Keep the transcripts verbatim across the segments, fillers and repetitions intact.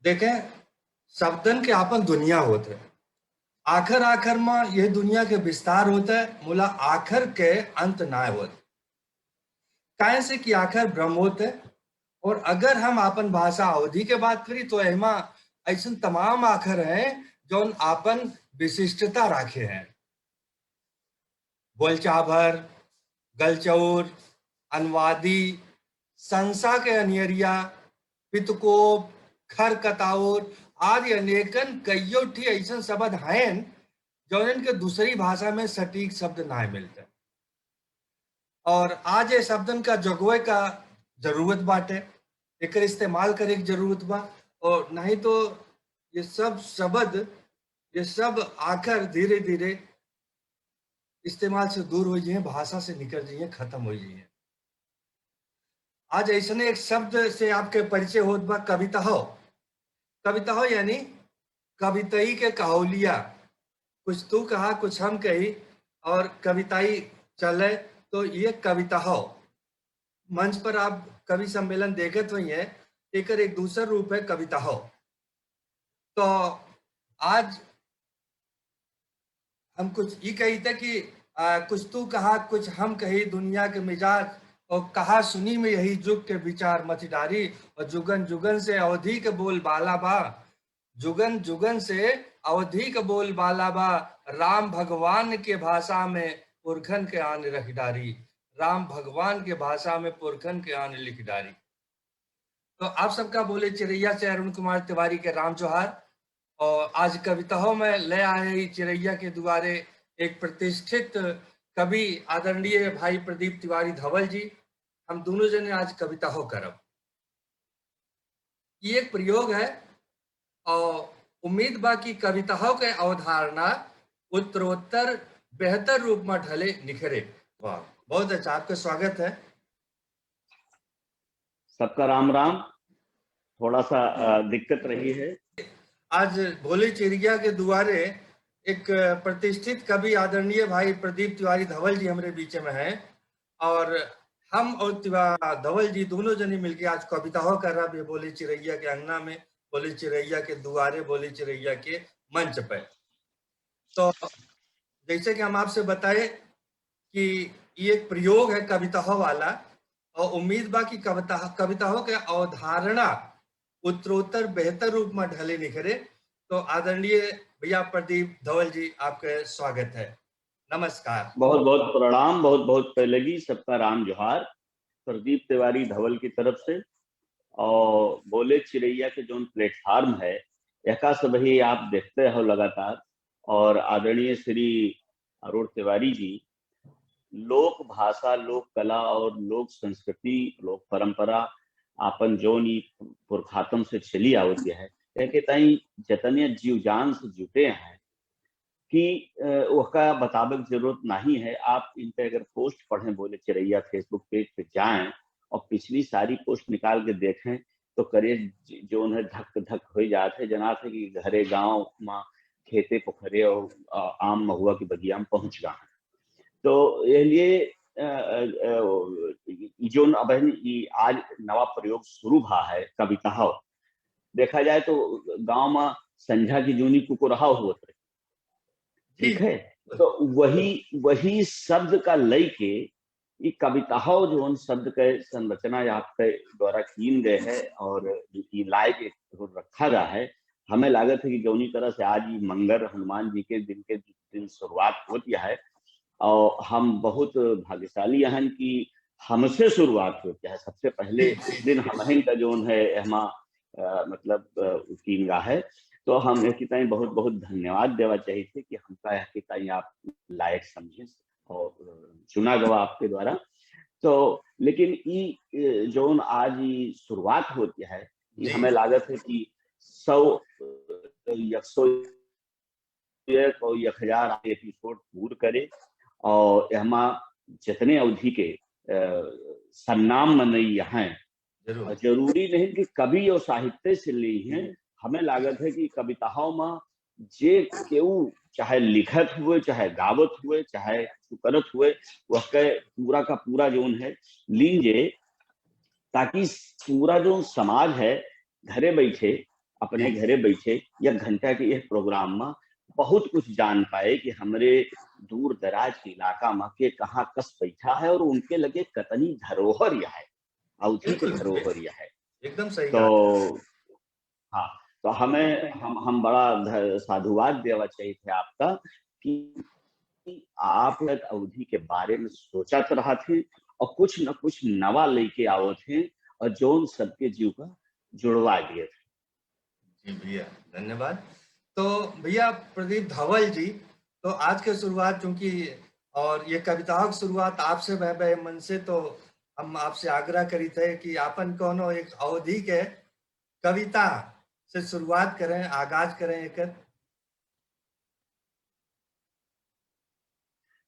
देखें, शब्दन के आपन दुनिया होत है। आखिर आखिर में यह दुनिया के विस्तार होत है, मुला आखिर के अंत ना होत। काहे से कि आखिर ब्रह्म होत है। और अगर हम आपन भाषा अवधी के बात करी तो एमा ऐसन तमाम आखिर हैं जौन आपन विशिष्टता राखे हैं। बोलचाभर, गलचौर, अनुवादी, संसा के अनियरिया, पितकोप, खरकताउर आदि अनेकन कइयो ठी ऐसन शब्द हैं जौनन के दूसरी भाषा में सटीक शब्द ना मिलते। और आज ये शब्दन का जगवे का जरूरत बाटे, एकर इस्तेमाल करे के जरूरत बा। और नहीं तो ये सब शब्द, ये सब आखिर धीरे धीरे इस्तेमाल से दूर हो जाइए, भाषा से निकल जाइए, खत्म हो जाइए। आज ऐसने एक शब्द से आपके परिचय होत बा, कविता हो। कविता हो यानी कवितई के कहोलिया, कुछ तू कहा, कुछ हम कही, और कविताई चले, तो ये कविता हो। मंच पर आप कवि सम्मेलन देखत हुई हैं, एकर एक दूसर रूप है कविता हो। तो आज हम कुछ ई कही थे कि, आ, कुछ तू कहा, कुछ हम कही, दुनिया के मिजाज और कहा सुनी में यही जुग के विचार मति डारी। और जुगन जुगन से अवधी के बोल बाला बा, जुगन जुगन से अवधी के बोल बाला बा, राम भगवान के भाषा में पुरखन के आन रख डारी, राम भगवान के भाषा में पुरखन के आन लिख डारी। तो आप सबका बोले चिरैया से अरुण कुमार तिवारी के राम जोहार। और आज कविताओं में ले आए ही चिरैया के दुआरे एक प्रतिष्ठित कवि आदरणीय भाई प्रदीप तिवारी धवल जी, हम दोनों जने आज कविताओं करब। ये एक प्रयोग है और उम्मीद बा कि कविताओं के अवधारणा उत्तरोत्तर बेहतर रूप में ढले निखरे। वाह, बहुत अच्छा, आपका स्वागत है। सबका राम राम। थोड़ा सा, अ, दिक्कत रही है। आज बोले चिरैया के दुआरे एक प्रतिष्ठित कवि आदरणीय भाई प्रदीप तिवारी धवल जी हमरे बीच में हैं और हम और तिवा-, धवल जी दोनों जने मिलके आज कविताओं कर रहा है बोले चिरैया के अंगना में, बोले चिरैया के दुआरे, बोले चिरैया के मंच पे। तो जैसे कि हम आपसे बताए कि ये एक प्रयोग है कविताओं वाला और उम्मीद बा कि कविता, कविताओं के अवधारणा उत्तरोत्तर बेहतर रूप में ढले निखरे। तो आदरणीय भैया प्रदीप धवल जी, आपके स्वागत है। नमस्कार। बहुत बहुत प्रणाम, बहुत बहुत पैलगी, सबका राम जोहार प्रदीप तिवारी धवल की तरफ से। और बोले चिरैया के जौन platform है, एका सबही आप देखते हो लगातार, और आदरणीय श्री अरुण तिवारी जी लोक भाषा, लोक कला और लोक संस्कृति, लोक परंपरा आपन जौन ई पुरखातन से चली आवत है, एके ताई जतने जीव जान से जुटे हैं कि, अ, ओहका बतावे के जरूरत नहीं है। आप इन पे अगर post पढ़ें, बोले चिरैया Facebook page पे जाएं और पिछली सारी post निकाल के देखें, तो करेज ज-, जौन है धक धक होइ जात है, जनात है कि घरे गाँव मा खेते पोखरे और, अ, आम महुआ की बगिया में पहुँच गा हैं। तो ये लिए, अ, अ, अ, ई जौन अबहिन ई आज नवा प्रयोग शुरू भा है कविताओं, देखा जाए तो गाँव मा संझा की जूनी कुकुरहा होत रही, ठीक है? तो वही, वही शब्द का लइके ई कविताओं जौन शब्द के संरचना आपके द्वारा कीन गए है और ई लाए के रखा गया है, हमें लागत है कि जौनी तरह से आज ई मंगर हनुमान जी के दिन के दिन शुरुआत होती है और हम बहुत भाग्यशाली हैं कि हमसे शुरुआत होती है, सबसे पहले दिन हमहिन का जौन है हमा, अ, मतलब, अ, कीन गा है। तो हम एक ताई बहुत बहुत धन्यवाद देवा चाहिए थे कि हमका एक ताई आप लायक समझे और चुना गवा आपके द्वारा। तो लेकिन ई, अ, जौन आज ई शुरुआत होती है, ई हमें लागत है कि सौ, अ, एक सौ एक और एक हजार episode पूर करे और एहमा जितने अवधि के, अ, सन्नाम मनई हैं, जरूर। जरूरी नहीं कि कवि और साहित्य से ली हैं। हमें लागत है कि कविताओं में जे केहू चाहे लिखत हुए, चाहे गावत हुए, चाहे कुछ करत हुए, वह के पूरा का पूरा जौन है लीन जे, ताकि पूरा जौन समाज है घरे बैठे अपने घरे बैठे एक घंटा के यह प्रोग्राम में बहुत कुछ जान पाए कि हमरे दूर दराज के इलाका में के कहाँ कस बैठा है और उनके लगे कतनी धरोहर यह है, अवधी के बिल्कुल, धरोहर यह है। एकदम सही तो कहा। हाँ, तो हमें, हम, हम बड़ा ध-, साधुवाद देवा चाहिए थे आपका कि आप अवधी के बारे में सोचत रहत हैं और कुछ न कुछ नवा लेके आवत हैं और जौन सबके जीव का जुड़वा दिए थे। जी भैया, धन्यवाद। तो भैया प्रदीप धवल जी, तो आज के शुरुआत चूंकि, और ये कविताओं की शुरुआत आपसे भय, भय मन से, तो हम आपसे आग्रह करी थे कि आपन कोनो एक अवधी के कविता से शुरुआत करें, आगाज करें एक।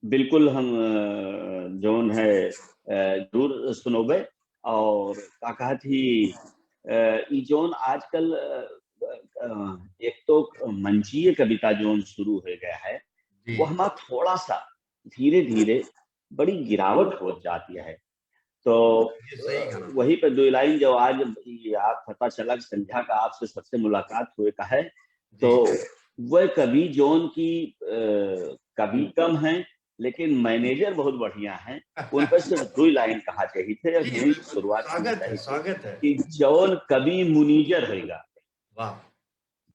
बिल्कुल, हम, अ, जौन है, अ, जरूर सुनोबे। और का कहत ही, अ, ई जौन आजकल, अ, अ, एक तो मंचीय कविता जौन शुरू हो गया है, जी। वो हमारा थोड़ा सा धीरे-धीरे बड़ी गिरावट होत जाती है। तो, ये सही कहा। वही पे दो लाइन जो आज ये आप पता चला कि संध्या का आपसे सबसे मुलाकात हुए का है, जी। तो वह कवि जौन की, अ, कवि कम हैं, लेकिन मैनेजर बहुत बढ़िया हैं, उन पर सिर्फ दो लाइन कहा चाहिए थे, जी, यही बिल्कुल, शुरुआत करना स्वागत है, चाहिए थे स्वागत है। कि जौन कवि मुनीजर होएगा। वाह।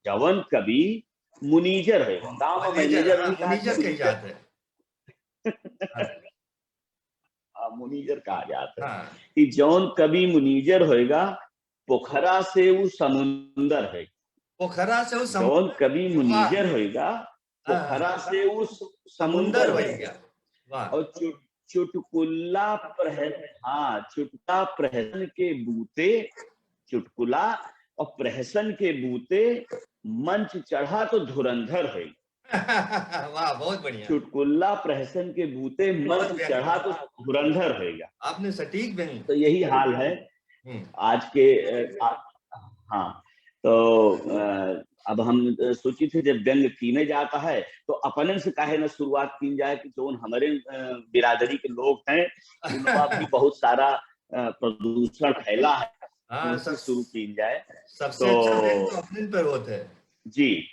जौन कवि मुनीजर होएगा। गाँव में मैनेजर, मैनेजर हाँ, नहीं कहा मुनीजर कही मुनीजर। जात है। हाँ। हाँ, मुनीजर कहा जात है हाँ। कि जौन कवि मुनीजर होएगा, पोखरा से उ समुंदर है। पोखरा से उ समुंदर जौन कवि वाह। मुनीजर होएगा, हाँ, हाँ। पोखरा से उ स-, समुंदर समुंदर होएगा। होएगा। वाह। और चुट-, चुटकुला प्रह-, हाँ, चुटकुला प्रहसन के बूते, चुटकुला और प्रहसन के बूते मंच चढ़ा तो धुरंधर होएगा। वाह, बहुत बढ़िया। चुटकुला प्रहसन के बूते बहुत मंच बढ़िया। चढ़ा तो धुरंधर होएगा। आपने सटीक बनी। तो यही हाल है हम्म। आज के, अ, आ, हाँ, तो, अ, अब हम, अ, सोची थे जब व्यंग कीने जाता है, तो अपनन से काहे न शुरुआत कीन जाए कि जौन हमरे, अ, बिरादरी के लोग हैं, उनका भी बहुत सारा, अ, प्रदूषण फैला है, हाँ, उनसे सब-, शुरू कीन जाए। सबसे तो अच्छा व्यंग तो अपनन पर होत है। जी।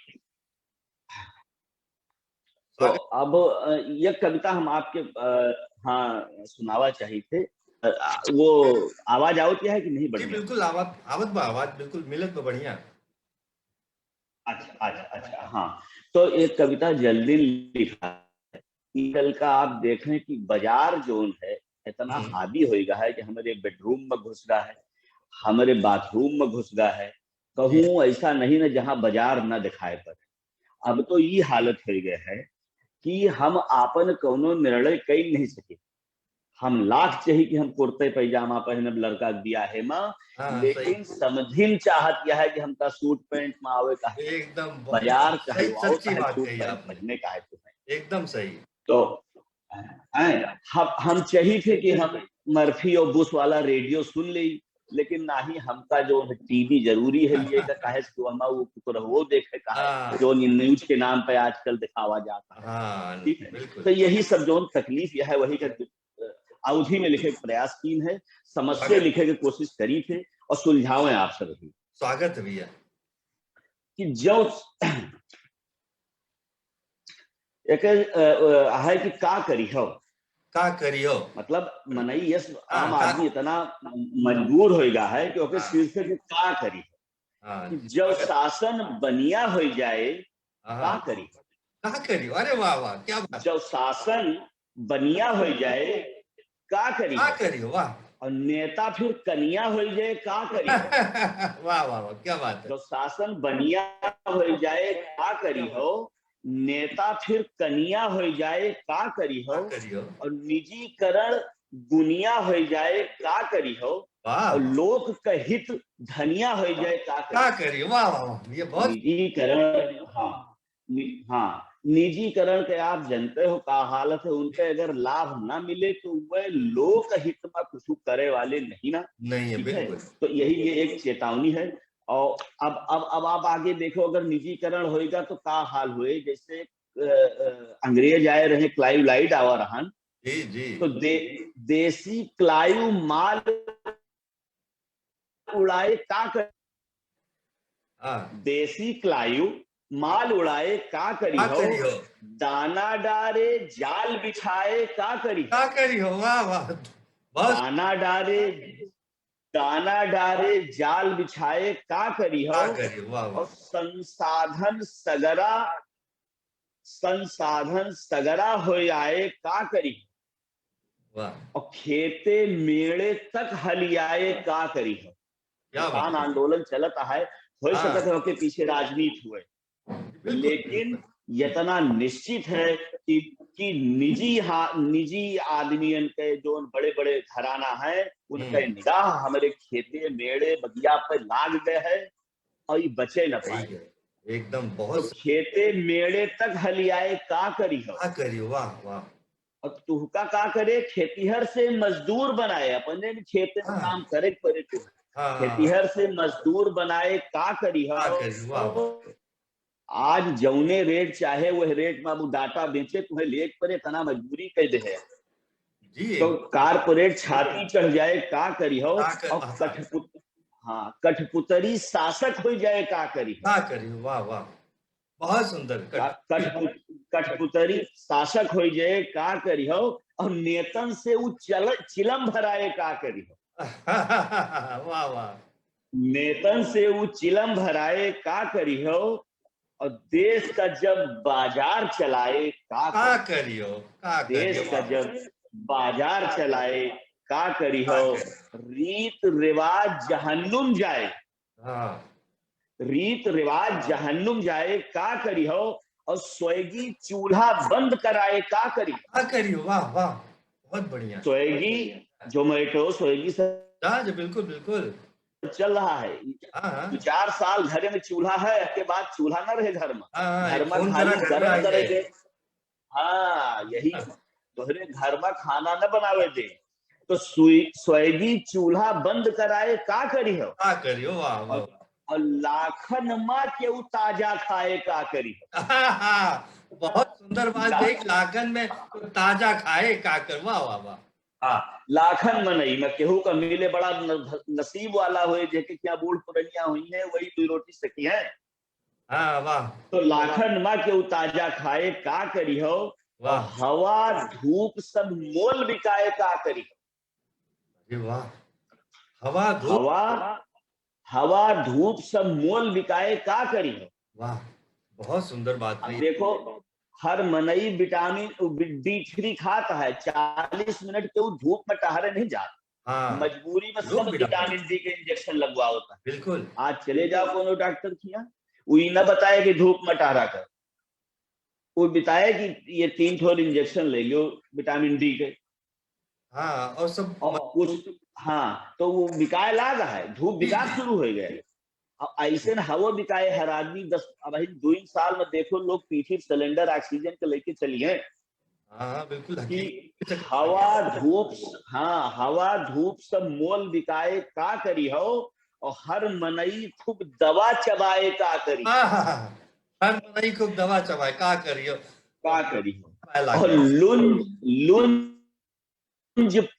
तो स्वागत। अब, अ, यह कविता हम आपके, अ, हाँ, सुनावा चाहिए थे। अ, आ, वो आवाज आवत यह है कि नहीं जी, बढ़िया? बिल्कुल आवत, आवत बा आवाज, बिल्कुल मिलत बा बढ़िया। अच्छा, अच्छा, अच्छा, हाँ। तो एक कविता जल्दी लिखा है। ई कल का आप देखें कि बाजार जौन है, इतना हम्म। हावी होइगा है कि हमरे bedroom में घुस गा है, हमरे bathroom में घुस गा है, जी। कहूँ ऐसा नहीं ना जहाँ बाजार ना दिखाई पड़े। अब तो ई हालत होइ गए है कि हम आपन कौनो निर्णय कई नहीं सके। हम लाख चाही कि हम कुर्ते पैजामा पहनब लड़का के बियाहे में, हाँ, लेकिन सही। समधिन चाहत यह है कि हमका suit pant में आवे का है, एकदम बहुत बाजार सही, चाहे आओ, सच्ची चाहे बात suit कही pant आपने। पहने का है तुम्हें। एकदम सही। तो, हैं, हम, हम चाही थे कि हम Murphy और Bush वाला radio सुन ले, लेकिन नाही, हमका जो है TV जरूरी है, ये का काहे से कि हम वो कुकुरवो देखे का है, हाँ। जो इन news के नाम पे आजकल दिखावा जाता है। हाँ, ठीक है? बिल्कुल। तो यही सब जो तकलीफ यह है, वही का, अ, अवधी में लिखे के प्रयास कीन है, समस्या स्वागत। लिखे के कोशिश करी थे और सुलझावे आप सब ही। स्वागत है भैया। कि जो एक, अ, अ, है कि का करी हो? का करी हो? मतलब, मनई, यस, हाँ, आम का आदमी इतना मजबूर होइगा है कि ओके हाँ। शीर्षक है, का करी हो? हाँ, कि जी, जब स्वागत। शासन बनिया होइ जाए, हाँ, का हाँ। करी हो? का करी हो? अरे वाह, वाह, क्या बात। जब शासन बनिया होइ जाए, का करी का हो? करी हो? वाह। और नेता फिर कनिया होइ जाए, का करी हो? वाह, वाह, वाह, क्या बात है। जब शासन बनिया होइ जाए, का करी हो? नेता फिर कनिया होइ जाए, का करी हो? का करी हो? और निजीकरण दुनिया होइ जाए, का करी हो? वाह, और वाह। लोक का हित धनिया होइ जाए, का करी का हो? करी हो? वाह, वाह, वाह, ये बहुत निजीकरण, हाँ, नि-, हाँ, निजीकरण के आप जनते हो का हालत है, उनके अगर लाभ ना मिले तो वह लोक हित में कुछ करे वाले नहीं ना, नहीं है, ठीक है? बिल्कुल। तो यही ये एक चेतावनी है। और अब, अब, अब आप आगे देखो, अगर निजीकरण होइगा तो का हाल होए, जैसे, अ, अ, अंग्रेज आए रहे, क्लाइव लाइड आवा रहन, जी, जी। तो दे-, देसी क्लाइव माल उड़ाए का कर-, हाँ। देसी क्लायु माल उड़ाए का करी का हो? करी हो? दाना डारे जाल बिछाए का करी हो? का करी हो? वाह, वाह। बहुत दाना डारे, दाना डारे जाल बिछाए का करी हो? का करी हो? वाह, वाह। और संसाधन सगरा, संसाधन सगरा हो आए का करी हो? वाह। और खेते मेड़े तक हलियाए का करी हो? क्या बात किसान है। आंदोलन चलत है, हो हाँ। सकत है ओके पीछे राजनीति हुए, बिल्कुल, लेकिन बिल्कुल। इतना निश्चित है कि, कि निजी हा-, निजी आदमियन के जो बड़े-बड़े घराना है, उनके हम्म। निगाह हमरे खेते मेड़े बगिया पे लाग गए है और ये बचे न सही पाए। है, एकदम बहुत तो सही। खेते मेड़े तक हलियाए का करी हो? का करी हो? वाह, वाह। और तुहका का करे, खेतिहर से मजदूर बनाए, अपने भी खेते में हाँ। काम करे के पड़े तो। हाँ, हाँ, खेतिहर हाँ। से मजदूर बनाए का करी हो? का करी हो? वाह, वाह। आज जौने रेट चाहे वह रेट में अब डाटा बेचे, तुम्हें लेके पड़े, इतना मजबूरी कह दे है। जी। तो कारपोरेट छाती चढ़ जाए का करी हो? का कर-, और हाँ। कठपुत-, हाँ, कठपुतरी शासक हो जाए का करी हो? का करी हो? वाह, वाह। बहुत सुंदर। कठ-, का-, कठपुत-, कठपुतरी शासक हो जाए का करी हो? और नेतन से उ चल-, चिलम भराए का करी हो? वाह, वाह। नेतन से उ चिलम भराए का करी हो? और देश का जब बाजार चलाए का का करी हो? करी हो? का करी देश हो? का जब बाजार चलाए का करी का हो? करी? रीत रिवाज जहन्नुम जाए। हाँ। रीत रिवाज जहन्नुम जाए का करी हो? और स्वैगी चूल्हा बंद कराए का करी हो? का करी हो? वाह, वाह, बहुत बढ़िया। स्वैगी, Zomato, स्वैगी से हाँ जी, बिल्कुल, बिल्कुल। चल रहा है। हाँ, हाँ। दो चार साल घर में चूल्हा है, के बाद चूल्हा ना रहे घर में। हाँ, हाँ, घर में फोन खाली करा, घर में गरम आ करे गए। दे। हाँ, यही हाँ। तोहरे घर में खाना न बनावे दे। तो सुई-, स्वैगी चूल्हा बंद कराए का करी हो? का करी हो? वाह, वाह, और, वाह। और लाखन मा केहू ताजा खाए का करी हो? बहुत सुंदर बात ला- है कि लाखन में ताजा खाए का कर, वाह, वाह, वाह। हाँ, लाखन मनई में केहू का मिले बड़ा न-, नसीब वाला होए, जेके क्या बूढ़ पुरनिया हुई है, वही दो रोटी सकी है। हाँ, वाह। तो लाखन मा केहू ताजा खाए का करी हो, वाह। और हवा धूप सब मोल बिकाए का करी हो। अरे वाह, हवा धूप। हवा, हवा धूप सब मोल बिकाए का करी हो। वाह, बहुत सुंदर बात अब कही। देखो, हर मनई विटामिन डी थ्री खात है, चालीस मिनट केहू धूप में टहरे नहीं जात। हाँ। मजबूरी में लोग सब विटामिन विटामिन डी के इंजेक्शन लगवावत है। बिल्कुल। आज चले जाओ कोनो डॉक्टर किया, उ ई ना बताए कि धूप में टहरा कर, उ बताए कि ये तीन ठो इंजेक्शन ले लो विटामिन डी के। हाँ, और सब और कुछ, हाँ, तो वो बिकाए लाग है, धूप बिकाए शुरू हो गए। अब ऐसे न हवा बिकाए हर आदमी दस, अब भाई दो ही साल में देखो लोग पीठी सिलेंडर ऑक्सीजन के लेके चली है। हाँ, हाँ, बिल्कुल, कि हकीकत है। हवा धूप, हाँ, हवा धूप सब मोल बिकाए का करी हो, और हर मनई खूब दवा चबाए का करी। हाँ, हाँ, हाँ, हर मनई खूब दवा चबाए का करी हो। का करी हो। पाए लागे। और लुंज, लुंज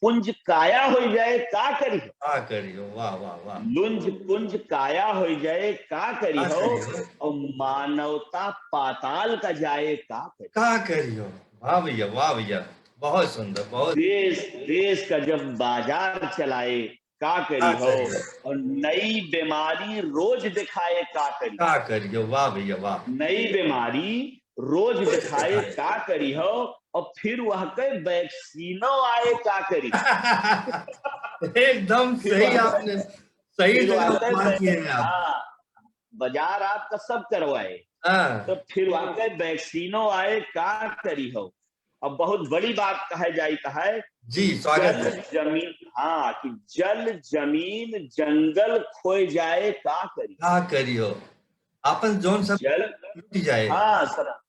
पुंज काया हो जाए का करी हो। का करी हो, वाह, वाह, वाह। लुंज पुंज काया हो जाए का करी का हो, करी हो? और मानवता पाताल का जाए का करी। का करी हो, वाह भैया, वाह भैया, बहुत सुंदर, बहुत देश, देश का जब बाजार चलाए का करी का हो, करी हो? और नई बीमारी रोज दिखाए का करी। का करी हो, वाह भैया, वाह। नई बीमारी रोज रोज दिखाए दिखाए। का करी हो, और फिर वह के वैक्सीनो आए का करी। एकदम फिर सही वह आपने, सही फिर जगह वह के बात वैक-, किए हैं आप। हाँ, बाजार आपका सब करवाए, हाँ। तो फिर वह के वैक्सीनो आए का करी हो। अब बहुत बड़ी बात कहे जाइत है जी, कि स्वागत जल है। जमीन, हाँ, कि जल जमीन जंगल खोए जाए का करी। का करी हो? आपन जौन सब जल, लूट जाए। हाँ, सर,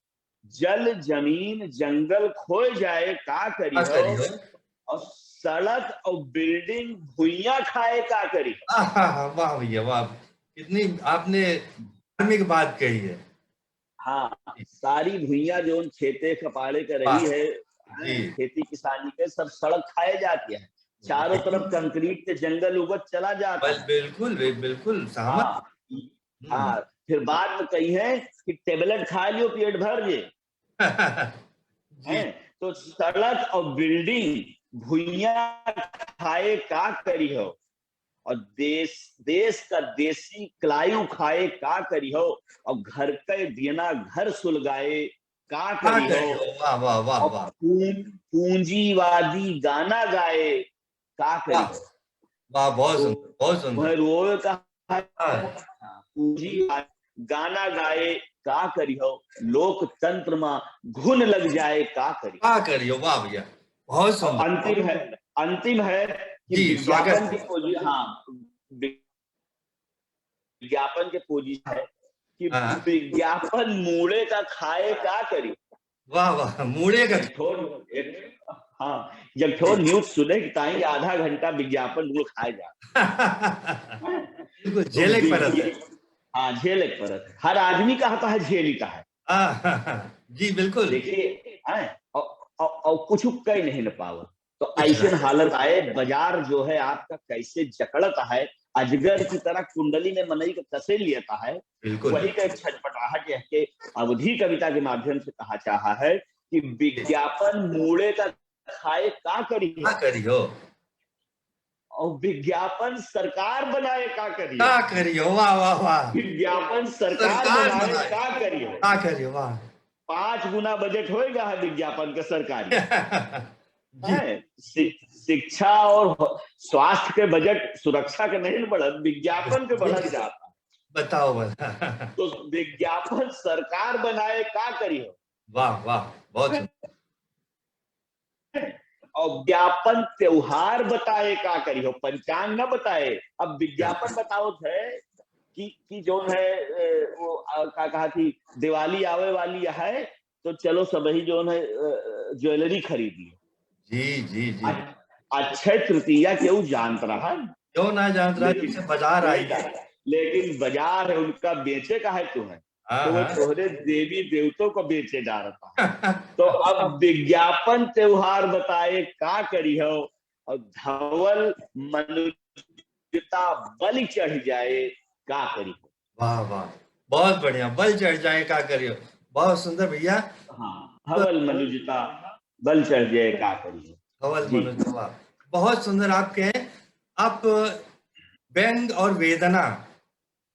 जल जमीन जंगल खोए जाए का करी का हो? करी हो? और सड़क और बिल्डिंग भुइयां खाए का करी हो? आहा, वाह भैया, वाह, कितनी आपने धार्मिक बात कही है। हाँ, सारी भुइयां जो उन खेते कपाड़े के रही वाह। है, जी। खेती किसानी के सब सड़क खाए जाती है, चारों जी। तरफ कंक्रीट के जंगल उगत चला जाता बस है। बिल्कुल, बि-, बिल्कुल सहमत। हाँ, हम्म। हाँ, फिर बाद में कही है कि tablet खा लियो, पेट भर जे। जी। हैं? तो सड़क और building भुइयां खाए का करी हो, और देश, देश का देसी क्लायु खाए का करी हो, और घर के दियना घर सुलगाए का का करी करी हो, हो? वाह, वाह, वाह, और वाह। पूं-, पूंजीवादी गाना गाए का करी वाह, हो। वाह, बहुत तो सुंदर, बहुत सुंदर। वह रोए का हाँ। पूंजी गाना गाए का करी हो, लोकतंत्र मा घुन लग जाए का करी। का करी हो, वाह भैया, बहुत और सुंदर। अंतिम है, अंतिम है कि जी, स्वागत। विज्ञापन की पोजी-, हाँ, विज्ञापन के पोजीशन है कि हाँ। विज्ञापन मूड़े का खाए का करी। वाह, वाह, मूड़े का। एक ठो, एक, हाँ, जब ठो news सुने कि ताई आधा घंटा विज्ञापन मूड़ खाए जा। बिल्कुल, तो झेले के परत है। विज्ञ-, हाँ, झेले के परत है। हर आदमी का होता है, झेली का है। हाँ, हाँ, हाँ, जी, बिल्कुल। देखिए, हैं, और, और, और कुछ कह नहीं न पावत। तो कुछ ऐसन नहीं। हालत आए, बाजार जो है आपका कैसे जकड़ता है, अजगर की तरह कुंडली में मनई का कसे लेता है, बिल्कुल। वही का एक छटपटाहट यह के अवधी कविता के माध्यम से कहा चाहा है कि विज्ञापन मूड़े का खाए का करी हो? का करी हो? और विज्ञापन सरकार बनाए का करी हो? का करी हो? वाह, वाह, वाह। विज्ञापन सरकार सरकार बनाए बनाए। का करी हो? का करी हो? वाह। पाँच गुना बजट होएगा है विज्ञापन का सरकारी। जी। हैं? शि-, शिक्षा और हो-, स्वास्थ्य के बजट सुरक्षा के नहीं बढ़त, विज्ञापन के बढ़त जाता। बताओ भला। तो विज्ञापन सरकार बनाए का करी हो? वाह, वाह, बहुत सुंदर। और विज्ञापन त्योहार बताए का करी हो, पंचांग न बताए। अब विज्ञापन बिल्कुल। बतावत है कि, कि जौन है, ए, वो, आ, का कहा थी, दिवाली आवे वाली है, तो चलो सबही जौन है, अ, jewellery खरीद ली। जी, जी, जी। अ-, अक्षय तृतीया केहू जानत रहा? क्यों ना जानत रहा, लेकिन जैसे बाजार आई है। लेकिन बाजार है, उनका बेचे का है तुम्हें। हाँ, तो वो हाँ। तोहरे देवी देवतों को बेचे जा रहा है। तो अब विज्ञापन त्योहार बताए का करी हो, और धवल मनुजता बलि चढ़ जाए का करी हो। वाह, वाह, बहुत बढ़िया, बलि चढ़ जाए का करी हो, बहुत सुंदर भैया। हाँ, धवल मनुजता बलि चढ़ जाए का करी हो। धवल जी। मनुजता, वाह, बहुत सुंदर आपके हैं। आप व्यंग और वेदना,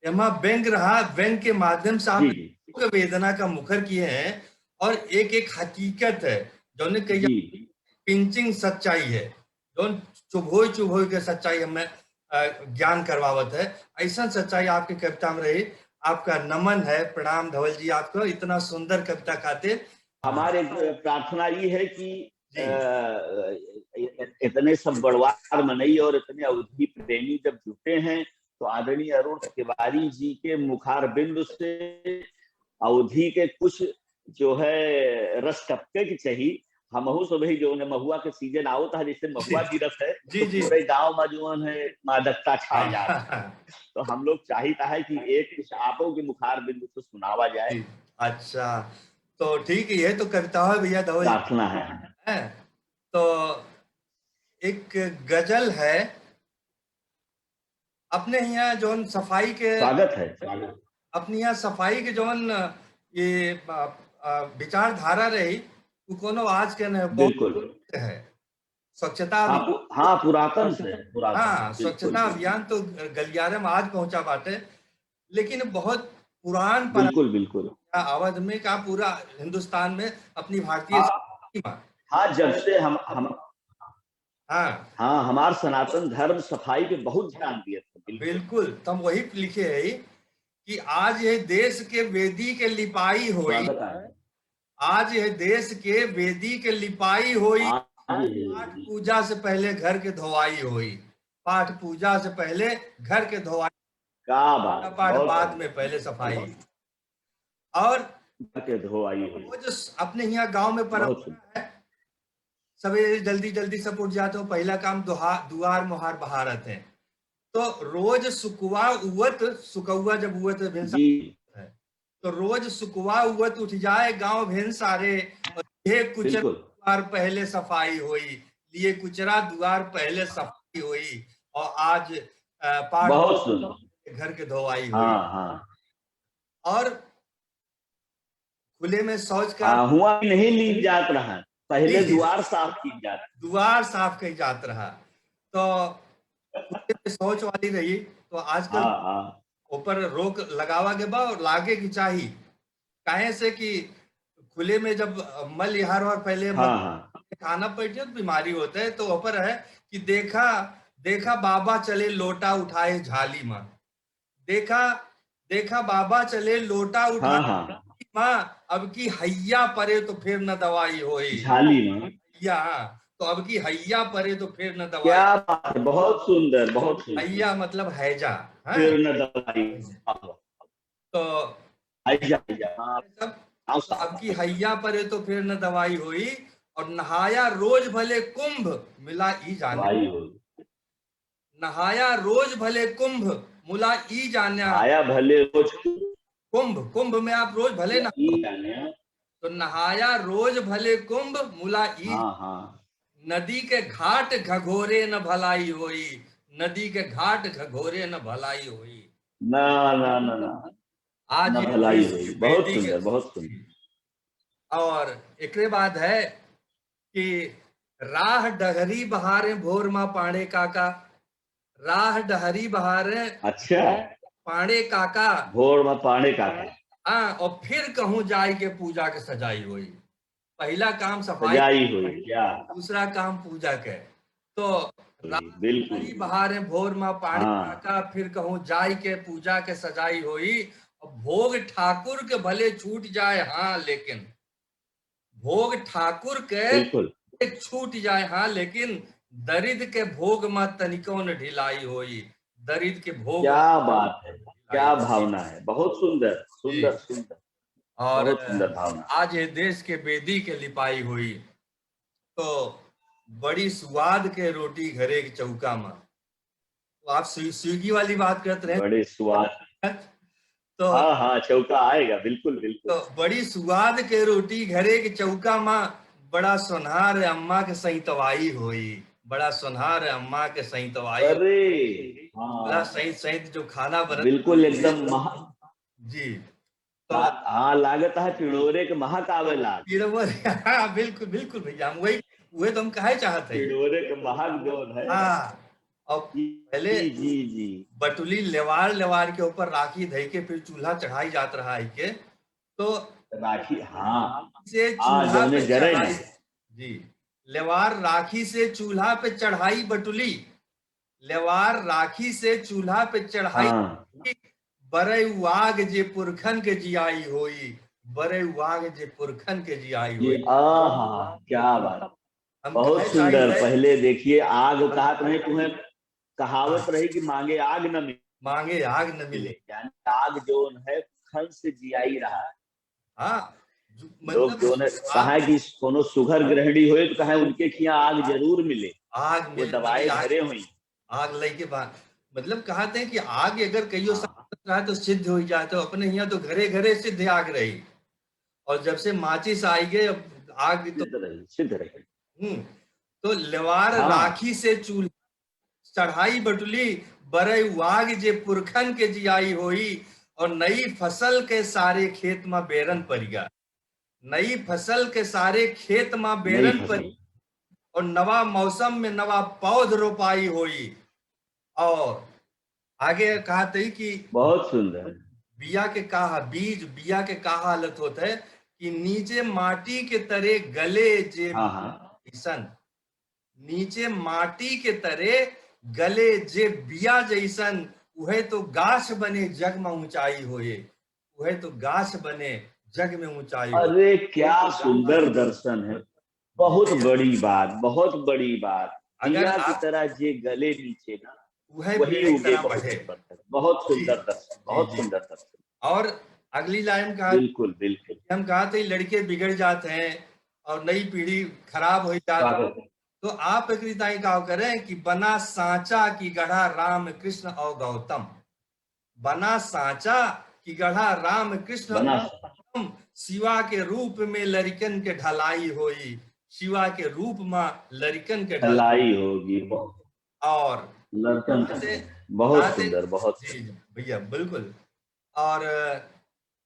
एमा व्यंग रहा, व्यंग के माध्यम से आप जी, जी। लोक वेदना का मुखर किए हैं और एक एक हकीकत है, जौन कही जी। Pinching सच्चाई है, जौन चुभोई चुभोई के सच्चाई हमें, अ, ज्ञान करवावत है। ऐसन सच्चाई आपकी कविता में रही। आपका नमन है, प्रणाम धवल जी आपको, इतना सुंदर कविता खातिर। हमारे प्रार्थना ये है कि, जी। अ, इतने सब बड़वार मनई और इतने अवधी प्रेमी जब जुटे हैं, तो आदरणीय अरुण तिवारी जी के मुखारबिंद से अवधी के कुछ जो है रस टपके के चाहिए। हमहू सबही जो है महुआ के season आवत है, जैसे महुआ जी। गिरत है, जी, तो जी। पूरे गाँव में जो है मादकता छा हाँ। जात है। तो हम लोग चाहित है कि एक कुछ आपो के मुखारबिंद से सुनावा जाए। जी, अच्छा, तो ठीक है, ये तो कविता है भैया धवल जी। प्रार्थना है। हैं? तो एक गजल है, अपने यहाँ जौन सफाई के स्वागत है, स्वागत। अपने यहाँ सफाई के जौन ये, अ, अ, विचारधारा रही, वो कोनो आज के नहीं, बहुत बिल्कुल। है। स्वच्छता हाँ, अभि-, पु-, हाँ, पुरातन से, पुरातन, हाँ, बिल्कुल, स्वच्छता बिल्कुल। अभियान तो गलियारे में आज पहुंचा बाटे, लेकिन बहुत पुरान पर बिल्कुल, बिल्कुल। अवध में का पूरा हिंदुस्तान में अपनी भारतीय हाँ, संस्कृति में। हाँ, जब से हम, हम हाँ। हाँ, हमार सनातन धर्म सफाई पे बहुत ध्यान दिया था, बिल्कुल। बिल्कुल, तो हम वही लिखे है कि आज ये देश के वेदी के लिपाई होई, स्वागत है। आज ये देश के वेदी के लिपाई होई, आज ये पाठ पूजा से पहले घर के धोवाई होई, पाठ पूजा से पहले घर के धोवाई, क्या बात, पूजा पाठ बहुत बाद बढ़िया। में, पहले सफाई। बहुत। और घर के धोवाई होई। वो जो स-, अपने यहाँ गांव में बहुत परंपरा सुंदर। है, सवेरे जल्दी जल्दी सब उठ जाते हो, पहला काम दुहा-, दुआर मुहार बहारत है। तो रोज सुकवा उवत, सुकौआ जब उवत है, भिनसार जी। है, तो रोज सुकवा उवत उठ जाए गांव भिनसारे, और ये कुचरा बिल्कुल। दुआर पहले सफाई होई, लिए कुचरा दुआर पहले सफाई होई, और आज, अ, पाठ बहुत सुंदर। घर के धोवाई होई। हाँ, हाँ। और खुले में शौच का, हाँ, हुआ नहीं ली जात रहा, पहले जी, जी। दुआर साफ की जात। दुआर साफ की जात रहा। तो खुले में शौच वाली रही, तो आजकल हाँ, हाँ। ऊपर रोक लगावा के बा और लागे की चाही। काहे से कि खुले में जब मल इहार और पहले हाँ, मल हाँ। खाना पड़ जाए तो बीमारी होता है, तो ऊपर है कि देखा, देखा बाबा चले लोटा उठाए झाली मा। देखा, देखा बाबा चले लोटा उठाए हाँ, हाँ। झाली मा, अब की हैया परे तो फिर न दवाई होई। झाली मा। हैया, हाँ, तो अब की हैया परे तो फिर न दवाई। क्या बात है, बहुत सुंदर, बहुत सुंदर। हैया मतलब हैजा, हाँ? फिर न दवाई। तो हैजा, हैजा, हाँ। तब हाँ, साहब। अब की हैया परे तो फिर न दवाई होई, और नहाया रोज भले कुंभ मिला ई जाने। दवाई होई। नहाया रोज भले कुंभ मुला ई जान्या। नहाया भले रोज कुंभ, कुंभ में आप रोज भले नहा ई जान्या। तो नहाया रोज भले कुंभ मुला ई हाँ, हाँ। नदी के घाट घघोरे न भलाई होई, नदी के घाट घघोरे न भलाई होई। ना, ना, ना, ना। आज न ये भलाई वैदिक, होई। बहुत वैदिक सुंदर, बहुत सुंदर। और एकरे बाद है कि राह डहरी बहारे भोर मा पांड़े काका, राह डहरी बहारे अच्छा। पांड़े काका। भोर मा पांड़े काका। हाँ, और फिर कहूँ जाई के पूजा के सजाई होई। पहला काम सफाई सजाई होई, क्या? दूसरा काम पूजा के। तो जी, राह बिल्कुल। डहरी बहारे भोर मा पांड़े हाँ। काका, फिर कहूँ जाई के पूजा के सजाई होई। और भोग ठाकुर के भले छूट जाए, हाँ, लेकिन भोग ठाकुर के बिल्कुल। छूट जाए, हाँ, लेकिन दरिद के भोग मा तनिको न ढिलाई होई। दरिद के भोग क्या बात है, क्या भावना है, बहुत सुंदर, सुंदर, जी। सुंदर। और बहुत सुंदर भावना। आज ये देश के बेदी के लिपाई होई, तो बड़ी स्वाद के रोटी घरे के चौका मा। तो आप स्वी-, स्विगी वाली बात करत रहे। बड़े स्वाद। तो हाँ, हाँ, चौका आएगा, बिल्कुल, बिल्कुल। तो बड़ी स्वाद के रोटी घरे के चौका मा, बड़ा सोनार अम्मा के सैतवाई होई, बड़ा सोनार अम्मा के सैतवाई। अरे, हाँ। बड़ा सैत, सैत जो खाना बनत बिल्कुल, एकदम महा- जी। तो हाँ, हाँ, लागत है पिड़ोरे के महक आवे लाग। पिड़ोरे, हाँ, बिल्कुल, बिल्कुल भैया, हम वही, वही तो हम कहे चाहत है। पिड़ोरे के महक जौन है। हाँ, और जी, पहले जी, जी। बटुली लेवार, लेवार के ऊपर राखी धई के फिर चूल्हा चढ़ाई जात रहा है के, तो राखी, हाँ। से हाँ, चूल्हा जौने पे जरे चढ़ाई, नहीं। जी, लेवार राखी से चूल्हा पे चढ़ाई बटुली, लेवार राखी से चूल्हा पे चढ़ाई, हाँ। बरई उ आग जे पुरखन के जियाई होई, बरई उ आग जे पुरखन के जियाई ये, होई। आहा, क्या बात। हम बहुत कहे सुंदर। चाहिए पहले देखिए, आग कहा तुम्हें, तुम्हें कहावत हाँ। रही कि मांगे आग न मिले। मांगे आग न मिले। यानी आग जौन है, पुरखन से जियाई रहा है। हाँ, जो, लोग मतलब, जौन है, आग कहा है कि कोनो सुघर गृहिणी होए तो कहा उनके खिया आग जरूर मिले। आग वो मिले, दवाई आग, घरे हुई। आग लई के बाद, मतलब, कहत हैं कि आग अगर कहियो हाँ। साथ रहा तो सिद्ध हो जाए, तो अपने यहाँ तो घरे घरे सिद्ध आग रही। और जब से माचिस आई गए, अब आग तो सिद्ध रही, सिद्ध रही। हम्म, तो लेवार हाँ। राखी से चूल्हा चढ़ाई बटुली, बरई उ आग जे पुरखन के जियाई होई, और नई फसल के सारे खेत मा बेरन परिगा। नई फसल के सारे खेत मा बेरन नई फसल। परी, और नवा मौसम में नवा पौध रोपाई होई। और आगे कहत है कि बहुत सुंदर। बिया के का हा-, बीज, बिया के का हालत होत है कि नीचे माटी के तरे गले जे हाँ, हाँ। अइसन, नीचे माटी के तरे गले जे बिया जइसन, उहे तो गाछ बने जग में ऊंचाई होए, उहे तो गाछ बने जग में ऊंचाई होए। अरे, क्या सुंदर दर्शन है, बहुत बड़ी बात, बहुत बड़ी बात। अगर बिया की आप तरह जे गले नीचे ना, उहे वही पेड़ की उगे तरह बहुत बढ़े। सुंदर, बहुत जी। सुंदर दर्शन, जी, बहुत जी। सुंदर दर्शन। और अगली लाइन का बिल्कुल, बिल्कुल। हम कहा थे, लड़के बिगड़ जाते हैं और नई पीढ़ी खराब हो जाती है। स्वागत है। तो आप एकरी ताई का करें कि बना सांचा की गढ़ा राम कृष्ण और गौतम, बना सांचा की गढ़ा राम कृष्ण बना और गौतम, शिवा के रूप में लड़कन के ढलाई होई, शिवा के रूप में लड़कन के ढलाई ढलाई होगी। और लड़कन के से ढलाई। बहुत सुंदर, बहुत जी, सुंदर। भैया, बिल्कुल। और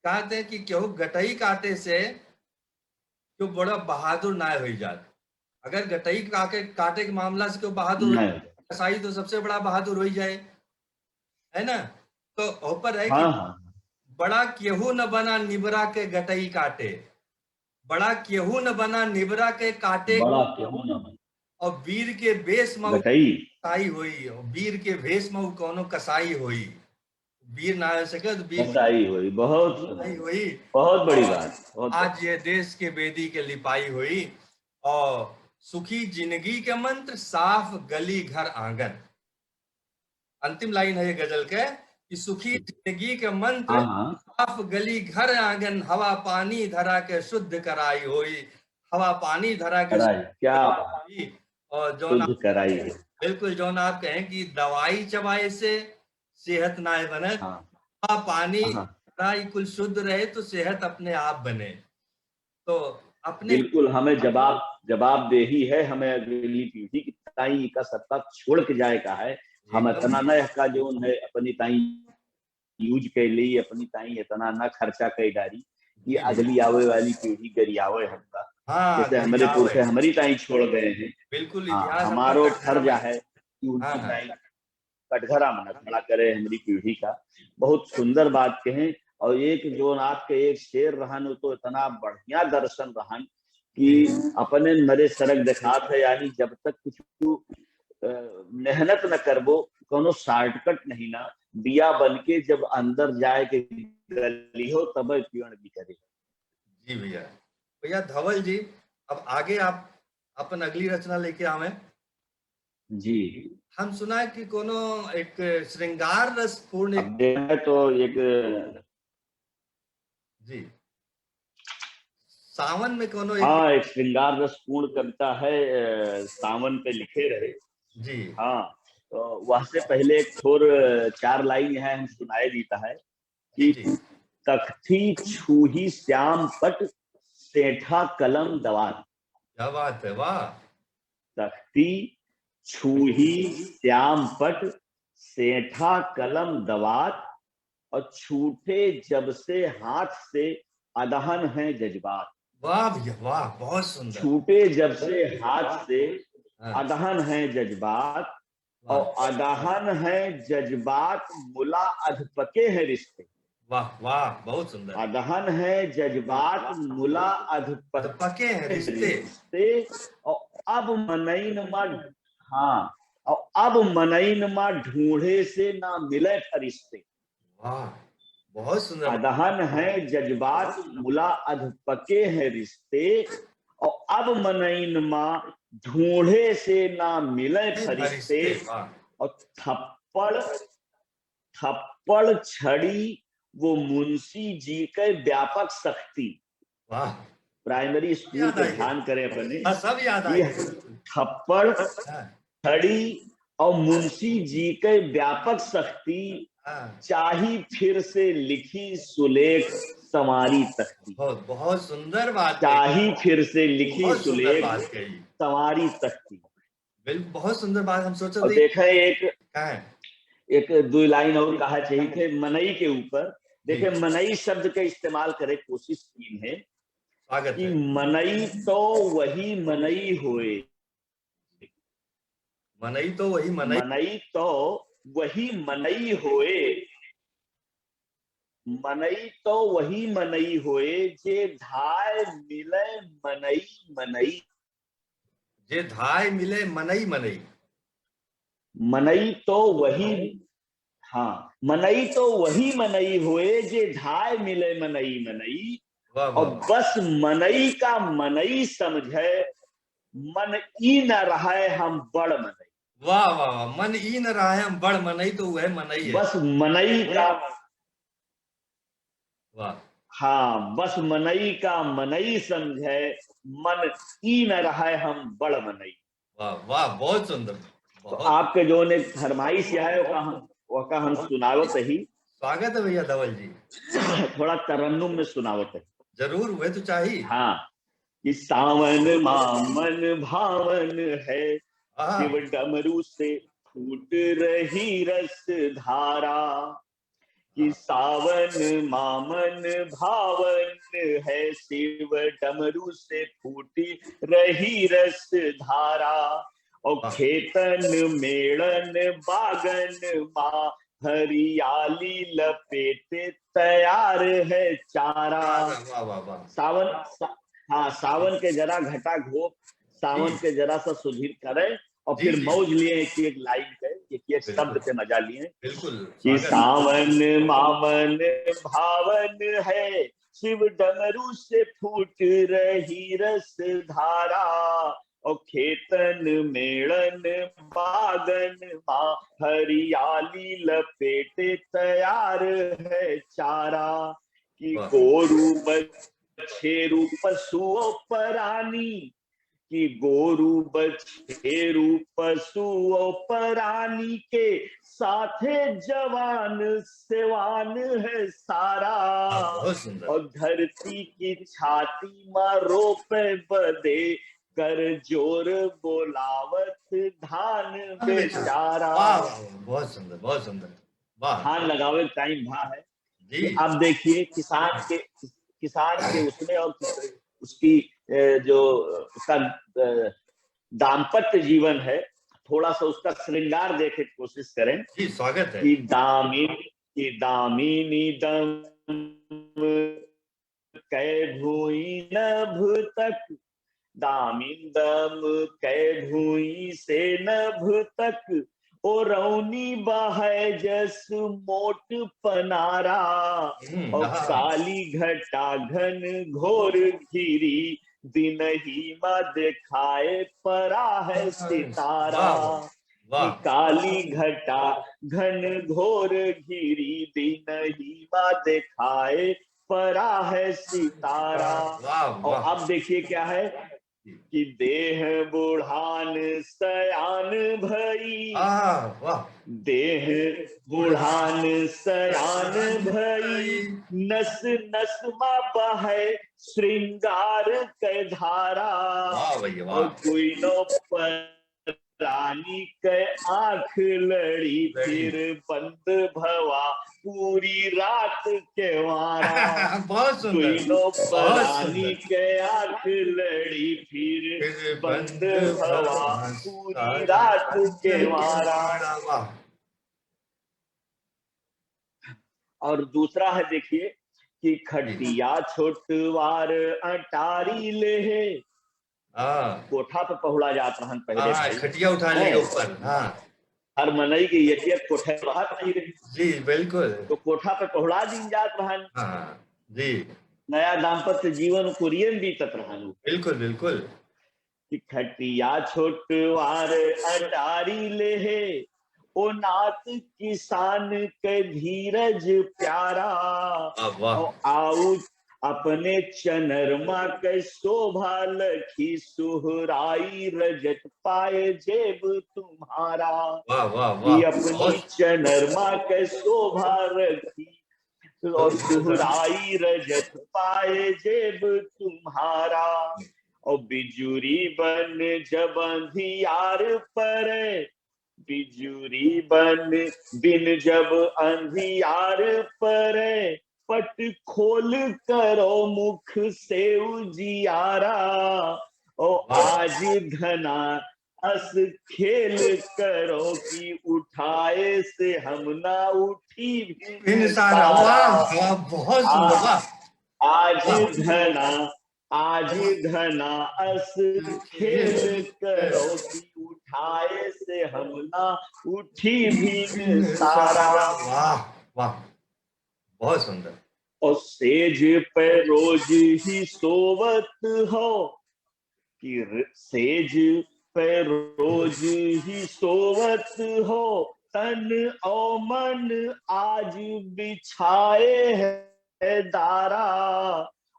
कहते हैं कि केहू गटई काटे से केहू बड़ा बहादुर ना होई जात। अगर गटई काटे, काटे के मामला से केहू बहादुर होई, नहीं। कसाई तो सबसे बड़ा बहादुर होई जाए, है ना? तो ऊपर है कि हाँ, हाँ। बड़ा केहू न बना निबरा के गटई काटे, बड़ा केहू न बना निबरा के काटे, बड़ा केहू न बना। और वीर के भेष में उ गटई। कसाई होई, और वीर के भेष में उ कौनो कसाई होई, वीर ना हो सके तो वीर कसाई होई, बहुत कसाई होई। बहुत बड़ी और बात, बहुत आज बढ़िया। ये देश के बेदी के लिपाई होई, और सुखी जिंदगी के मंत्र, साफ गली घर आंगन। अंतिम लाइन है ये गजल के कि सुखी जिंदगी के मंत्र, हाँ, हाँ। साफ गली घर आंगन, हवा पानी धरा के शुद्ध कराई होई, हवा पानी धरा के कराई, शुद्ध क्या कराई बात। होई। और जौन शुद्ध आप, कराई होई। बिल्कुल, जौन आप कहें कि दवाई चबाए से सेहत नाय बनत, हाँ। हवा पानी हाँ। धरा ई कुल शुद्ध रहे तो सेहत अपने आप बने। तो अपने बिल्कुल, हमें जवाब, जवाबदेही है, हमें अगली पीढ़ी की ताई का सत्ता छोड़ के जाए का है। हम एकदम। इतना न का जो है अपनी ताई use कर ली, अपनी ताई इतना न खर्चा कर डारी कि जी। अगली आवे वाली पीढ़ी गरियावे हमका। हाँ, जैसे हमारे गरियावे। पुरखे हमारी ताई छोड़ गए हैं। बिल्कुल, हाँ, इतिहास हमारो अपना फर्ज है कि उनकी हाँ, हाँ। ताई कटघरा में खड़ा करे हमारी पीढ़ी का। बहुत सुंदर बात कहें। और एक जो आपके एक शेर रहन, वो तो इतना बढ़िया दर्शन रहन कि जी। अपने मरे सड़क दिखात है, यानी जब तक कुछ, अ, मेहनत न करबो, कोनो shortcut नहीं ना, बिया बन के जब अंदर जाए के गली हो, तब पेड़ निकले। जी भैया। भैया धवल जी, अब आगे आप अपन अगली रचना लेके आवे। जी। हम सुना है कि कोनो एक श्रृंगार रस पूर्ण एक अब देखा तो एक जी। सावन में कोनो एक हाँ, एक श्रृंगार रस पूर्ण कविता है, अ, सावन पे लिखे रहे। जी। हाँ, तो वह से पहले एक ठोर, अ, चार लाइन यहाँ हम सुनाए देता है कि जी, जी। तख्ती छूही श्याम पट सेठा कलम दवात। क्या बात है, वाह। तख्ती छूही श्याम पट सेठा कलम दवात, और छूटे जब से हाथ से अदहन हैं जज्बात। वाह भैया, वाह, बहुत सुंदर। छूटे जब से हाथ से हाँ। अदहन हैं जज्बात, वाह। और अदहन हैं जज्बात, मुला अधपके हैं रिश्ते। वाह, वाह, बहुत सुंदर। अदहन हैं जज्बात, मुला अधपके अधपके हैं रिश्ते। रिश्ते, और अब मनइन मा, हाँ, और अब मनइन मा ढूंढे से ना मिले फरिश्ते। वाह, बहुत सुंदर। अदहन हैं जज्बात, मुला अधपके हैं रिश्ते, और अब मनइन मा ढूंढे से ना मिले फरिश्ते, फरिश्ते, वाह। और थप्पड़, थप्पड़ छड़ी वो मुंशी जी के व्यापक सख्ती। वाह। Primary school याद के आई। ध्यान करें अपने। हाँ, सब याद ये आई। थप्पड़, हाँ। छड़ी और मुंशी जी के व्यापक सख्ती, हाँ। चाही फिर से लिखी सुलेख संवारी तख्ती। बहुत, बहुत सुंदर बात कही। चाही फिर से लिखी बहुत सुंदर सुलेख बात कही। संवारी तख्ती। बिल्कुल, बहुत सुंदर बात। हम सोचत और रही देखा एक, हाँ। एक दो लाइन और कहा चाहिए थे मनई के ऊपर। जी। देखे, मनई शब्द का इस्तेमाल करे कोशिश की है स्वागत कि है। मनई तो वही मनई होए। मनई तो वही मनई। मनई तो वही मनई होए। मनई तो वही मनई होए, जे धाय मिले मनई मनई। जे धाय मिले मनई मनई। मनई तो वही, हाँ, मनई तो वही मनई होए, जे धाय मिले मनई मनई। वाह, वाह, और वाह। बस मनई का मनई समझे, मन ई न रहे हम बड़ मनई। वाह, वाह, वाह। मन ई न रहे हम बड़ मनई, तो वह मनई है। बस मनई का वाह। हाँ, बस मनई का मनई समझे, मन ई न रहे हम बड़ मनई। वाह, वाह, बहुत सुंदर, तो बहुत। आपके जौन एक फरमाइश है, ओका हम, ओका हम सुनावत ही। स्वागत है भैया धवल जी। थोड़ा तरन्नुम में सुनावत ही। जरूर, वह तो चाहिए। हाँ, कि सावन मा मन भावन है, हाँ। शिव डमरू से फूट रही रस धारा। कि हाँ। सावन मा मन भावन है, शिव डमरू से फूटी रही रस धारा। और वाह। खेतन मेड़न बागन मा हरियाली लपेटे तैयार है चारा। वाह, वाह, वाह, वाह। सावन, सा-, हाँ, सावन के जरा घटा घोप, सावन जी। के जरा सा सुधीर करे और जी, फिर जी। मौज लिए एक एक लाइन के, एक एक शब्द बिल्कुल। के मजा लिए। बिल्कुल, कि स्वागत। सावन मावन भावन है, शिव डमरू से फूट रही रस धारा। और खेतन मेड़न बागन मा हरियाली लपेटे तैयार है चारा। कि वाह। गोरू बछेरू पशु और प्राणी, कि गोरू बछेरू पशु और प्राणी के साथे जवान सेवान है सारा। हाँ, बहुत सुंदर। और धरती की छाती मा रोपे बदे कर जोर बोलावत धान हाँ, बेटा। बेचारा। वाह, वाह, वाह, बहुत सुंदर, बहुत सुंदर। वाह। धान लगावे टाइम भा है। जी। कि आप देखिए किसान के, किसान के उसमें और उसकी, ए, जो उसका, ए, दाम्पत्य जीवन है, थोड़ा सा उसका श्रृंगार देखे की कोशिश करें। जी, स्वागत है। कि दामिन, कि दामिनी दम कै भुई नभ तक, दामिन दम कै भुई से नभ तक, ओ रौनी बहै जस मोट पनारा। हम्म, और हाँ। काली घटा घन घोर घिरी, दिनही मा देखाए परा है हाँ, सितारा। वाह, वाह। कि काली घटा घन घोर घिरी, दिनही मा देखाए परा है सितारा। वाह, और वाह। अब देखिए क्या है जी। कि देह बुढ़ान सयान भई। आह, वाह। देह बुढ़ान सयान भई, नस नस मा बहै श्रृंगार कै धारा। वाह भैया, वाह। और कोई नो पर रानी कै आँख लड़ी, लड़ी। फिर बंद भवा पूरी रात केवारा। बहुत सुंदर, दुइनो बहुत परानी सुंदर। कै आँख लड़ी, फिर फिर बंद बंद भवा भवा पूरी सारी रात रात केवारा। केवारा। वाह। और दूसरा है, देखिए कि जी। खटिया छोटवार अटारी ले है, हाँ। कोठा पे पहुड़ा जात रहन पहले हाँ, भाई। खटिया उठा हैं? लेके ऊपर, हाँ। हर मनई के एक एक कोठा रहत नहीं रहे। जी, बिल्कुल। तो कोठा पे पहुड़ा दीन जात रहन। हाँ, जी। नया दाम्पत्य जीवन कुरियन बीतत रहन। बिल्कुल, बिल्कुल। कि खटिया छोटवार अटारी ले है, ओ नात किसान के धीरज प्यारा। वाह, वाह। ओ आउच अपने चनरमा के शोभा लखी, सुहराई रजत पाए जेब तुम्हारा। वाह, वाह, वाह। कि अपनी बहुत चनरमा के शोभा रखी, और सुहराई रजत पाए जेब तुम्हारा। और बिजुरी बन जब अंधियार परे, बिजुरी बन बिन जब अंधियार परे, पट खोल करो मुख से उजियारा। ओ वाह। आज धना अस खेल करो कि उठाए से हम ना उठी भिन भिन सारा। सारा। वाह, वाह, बहुत सुंदर, आ-, वाह। आज वाह। धना, आज धना अस खेल करो कि उठाए से हम ना उठी भिन सारा। वाह, वाह, बहुत सुंदर। और सेज पे रोज ही सोवत हो, कि र-, सेज पे रोज ही सोवत हो, तन और मन आज बिछाए है दारा।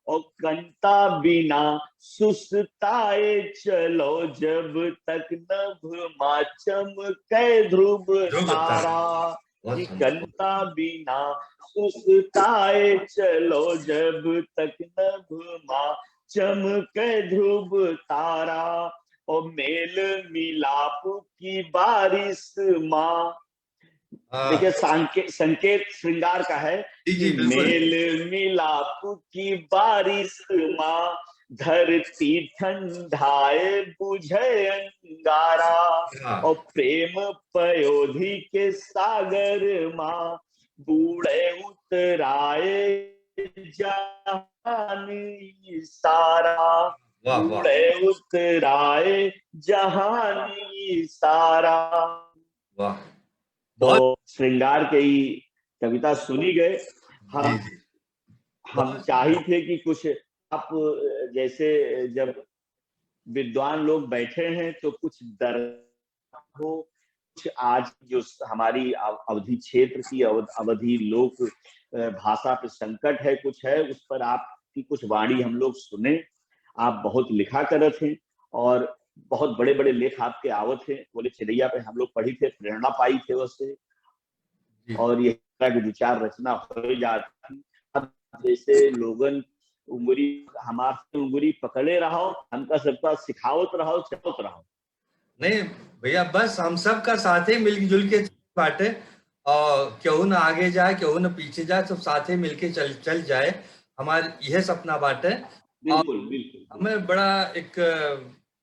और कंता बिना सुस्ताए चलो, जब तक नभ मा चमके ध्रुव ध्रुव तारा। तारा। बहुत कि सुंदर। कंता बिना सुस्ताए चलो, जब तक नभ मा चमके ध्रुव तारा। और मेल मिलाप की बारिश मा, हाँ। देखिए, संके-, संकेत श्रृंगार का है जी, जी, कि बिल्कुल। मेल मिलाप की बारिश माँ, धरती ठंडाए बुझे अंगारा, हाँ। और प्रेम पयोधी के सागर माँ, बूड़े उतराए जहान सारा, वाह, वाह। बूड़े उतराए जहान सारा। वाह। तो बहुत श्रृंगार के ही कविता सुनी गए। हम, जी, जी। हम बहुत चाहित है कि कुछ आप, जैसे जब विद्वान लोग बैठे हैं तो कुछ दर हो, कुछ आज जो स-, हमारी अव-, अवधी क्षेत्र की अवध-, अवधी लोक, अ, भाषा पे संकट है, कुछ है, उस पर आपकी कुछ वाणी हम लोग सुने। आप बहुत लिखा करत हैं और बहुत बड़े-बड़े लेख आपके आवत हैं। बोले चिड़ैया पे हम लोग पढ़ी थे, प्रेरणा पाई थे उससे। जी। और ये तरह की दो चार रचना हो जाती। अब जैसे लोगन उंगरी, हमार से उंगरी पकड़े रहो, हमका सबका सिखावत रहो, चलत रहो। नहीं भैया, बस हम सब का साथे मिलजुल के बाटे, और केहू न आगे जाए, केहू न पीछे जाए, सब साथे मिलके चल, चल जाए। हमार यह सपना बाटे। और बिल्कुल, बिल्कुल। हमें बड़ा एक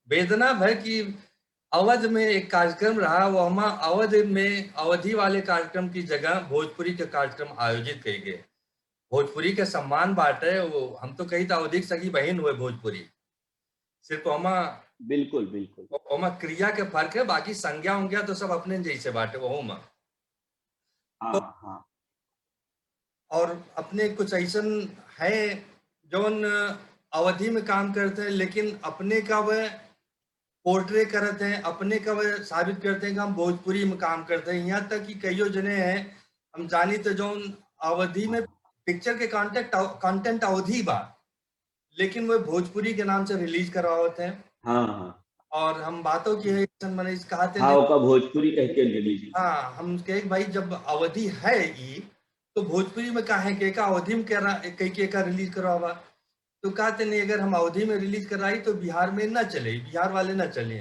वेदना भय कि अवध में एक कार्यक्रम रहा, वो हम अवध में, अवधी वाले कार्यक्रम की जगह भोजपुरी के कार्यक्रम आयोजित कई गए। भोजपुरी के सम्मान बाटे, वो हम तो कही त अवधी के सगी बहिन हुए भोजपुरी। सिर्फ ओमा बिल्कुल, बिल्कुल। ओ-, ओमा क्रिया के फर्क है, बाकी संज्ञा उंज्ञा तो सब अपने जैसे बाटे, वहू में। हाँ, तो हाँ। और अपने कुछ ऐसन है, जौन अवधी में काम करते हैं, लेकिन अपने का वह पोर्ट्रे करत हैं, अपने का वह साबित करते हैं कि हम भोजपुरी में काम करते हैं। यहाँ तक कि कईयो जने हैं, हम जानी तो जौन अवधी में पिक्चर के कॉन्टेंट, कॉन्टेंट अवधी बा, लेकिन वो भोजपुरी के नाम से रिलीज करवावत हैं। हाँ, हाँ। और हम बातों की है, ऐसन मने इस कहा थे हाँ, नहीं। ओका भोजपुरी कह के रिलीज। हाँ, हम कहे कि भाई जब अवधी है ई, तो भोजपुरी में काहे के का अवधी में कह रहा, कह के का रिलीज करवावा? तो कहते नहीं, अगर हम अवधी में रिलीज कराई तो बिहार में ना चले, बिहार वाले ना चले।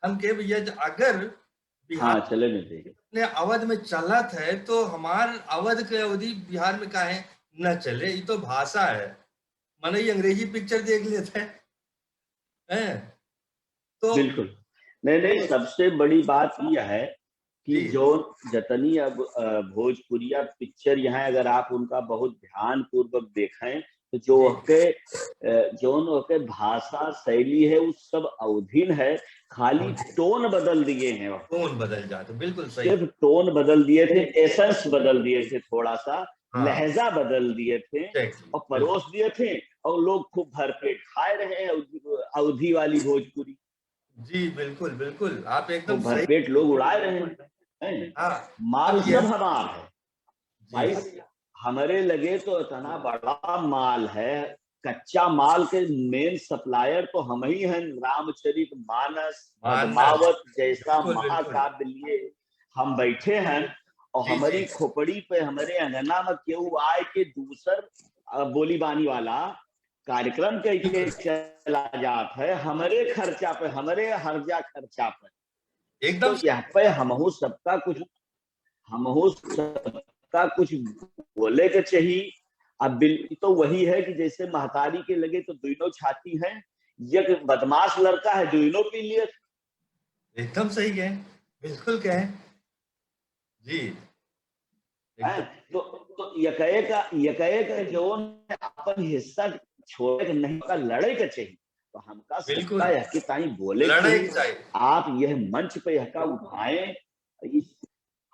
हम कहे भैया ज-, अगर बिहार हाँ, चले नहीं देंगे। अपने अवध में चलत है तो हमार अवध के अवधी बिहार में काहे न चले? ये तो भाषा है, मनई अंग्रेजी पिक्चर देख लेते हैं, हैं? तो बिल्कुल। नहीं, नहीं, सबसे बड़ी बात यह है कि जी। जो जतनी अब, अ, भोजपुरिया पिक्चर यहाँ अगर आप उनका बहुत ध्यानपूर्वक देखें तो जो जी। ओके, अ, जौन ओके भाषा शैली है वो सब अवधिन है, खाली अवधिन। टोन बदल दिए हैं। टोन बदल जाते, बिल्कुल सही। सिर्फ टोन बदल दिए थे, एसेंस बदल दिए थे थोड़ा सा, हाँ। लहजा बदल दिए थे Exactly। और परोस दिए थे और लोग खूब भरपेट खाए रहे हैं अवधी, अवधी वाली भोजपुरी। जी, बिल्कुल, बिल्कुल। आप तो एकदम सही भरपेट लोग उड़ाए रहे हैं, हैं? हाँ, माल अब ये सब हमार है। जी। भाई, हमरे लगे तो इतना बड़ा माल है, कच्चा माल के मेन सप्लायर तो हम ही हैं। रामचरित मानस, मानस। पद्मावत जैसा बिल्कुल, बिल्कुल। महाकाव्य लिए हम बैठे हैं और जी, हमारी जी। खोपड़ी पे, हमारे अंगना में केहू आए के दूसर, अ, बोली बानी वाला कार्यक्रम कह के चला जात है, हमरे खर्चा पे, हमरे हर्जा खर्चा पे। एकदम तो यहाँ पे हमहू सबका कुछ, हमहू सबका कुछ बोले के चाहिए। अब बिल-, तो वही है कि जैसे महतारी के लगे तो दोनों छाती हैं, ये बदमाश लड़का है, दोनों पी लिए। एकदम सही कहे, बिल्कुल कहे। जी। हैं? एकदम। तो, तो यकए का, यकए का जौन अपन हिस्सा छोड़े के नहीं, का लड़े के चाहिए। तो हमका बिल्कुल। सकता है कि ताई बोले लड़े कि के चाहिए। आप यह मंच पे यहका उठाएं, इस,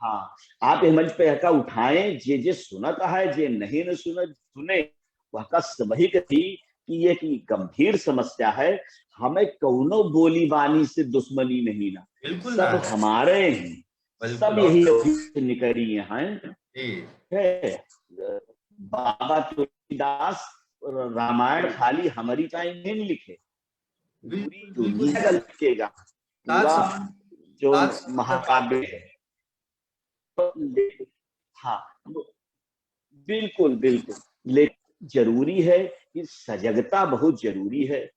हाँ, आप यह मंच पे यहका उठाएं, जे, जे सुनत है, जे नहीं न सुनत, सुने, वहका सबही के थी कि ये कि गंभीर समस्या है, हमें कौनो बोली बानी से दुश्मनी नहीं ना, बिल्कुल सब ना। हमारे हैं। बिल्कुल, सब और यही क्या? से निकली हैं। जी। है, बाबा तुलसीदास रामायण खाली हमारी टाइम में नहीं लिखे, बिल्कुल, पूरी बिल्कुल। दुनिया का लिखेगा, सात पूरा सौ, जो सात सौ महाकाव्य है। हाँ, बिल्कुल, बिल्कुल। लेकिन जरूरी है कि सजगता बहुत जरूरी है,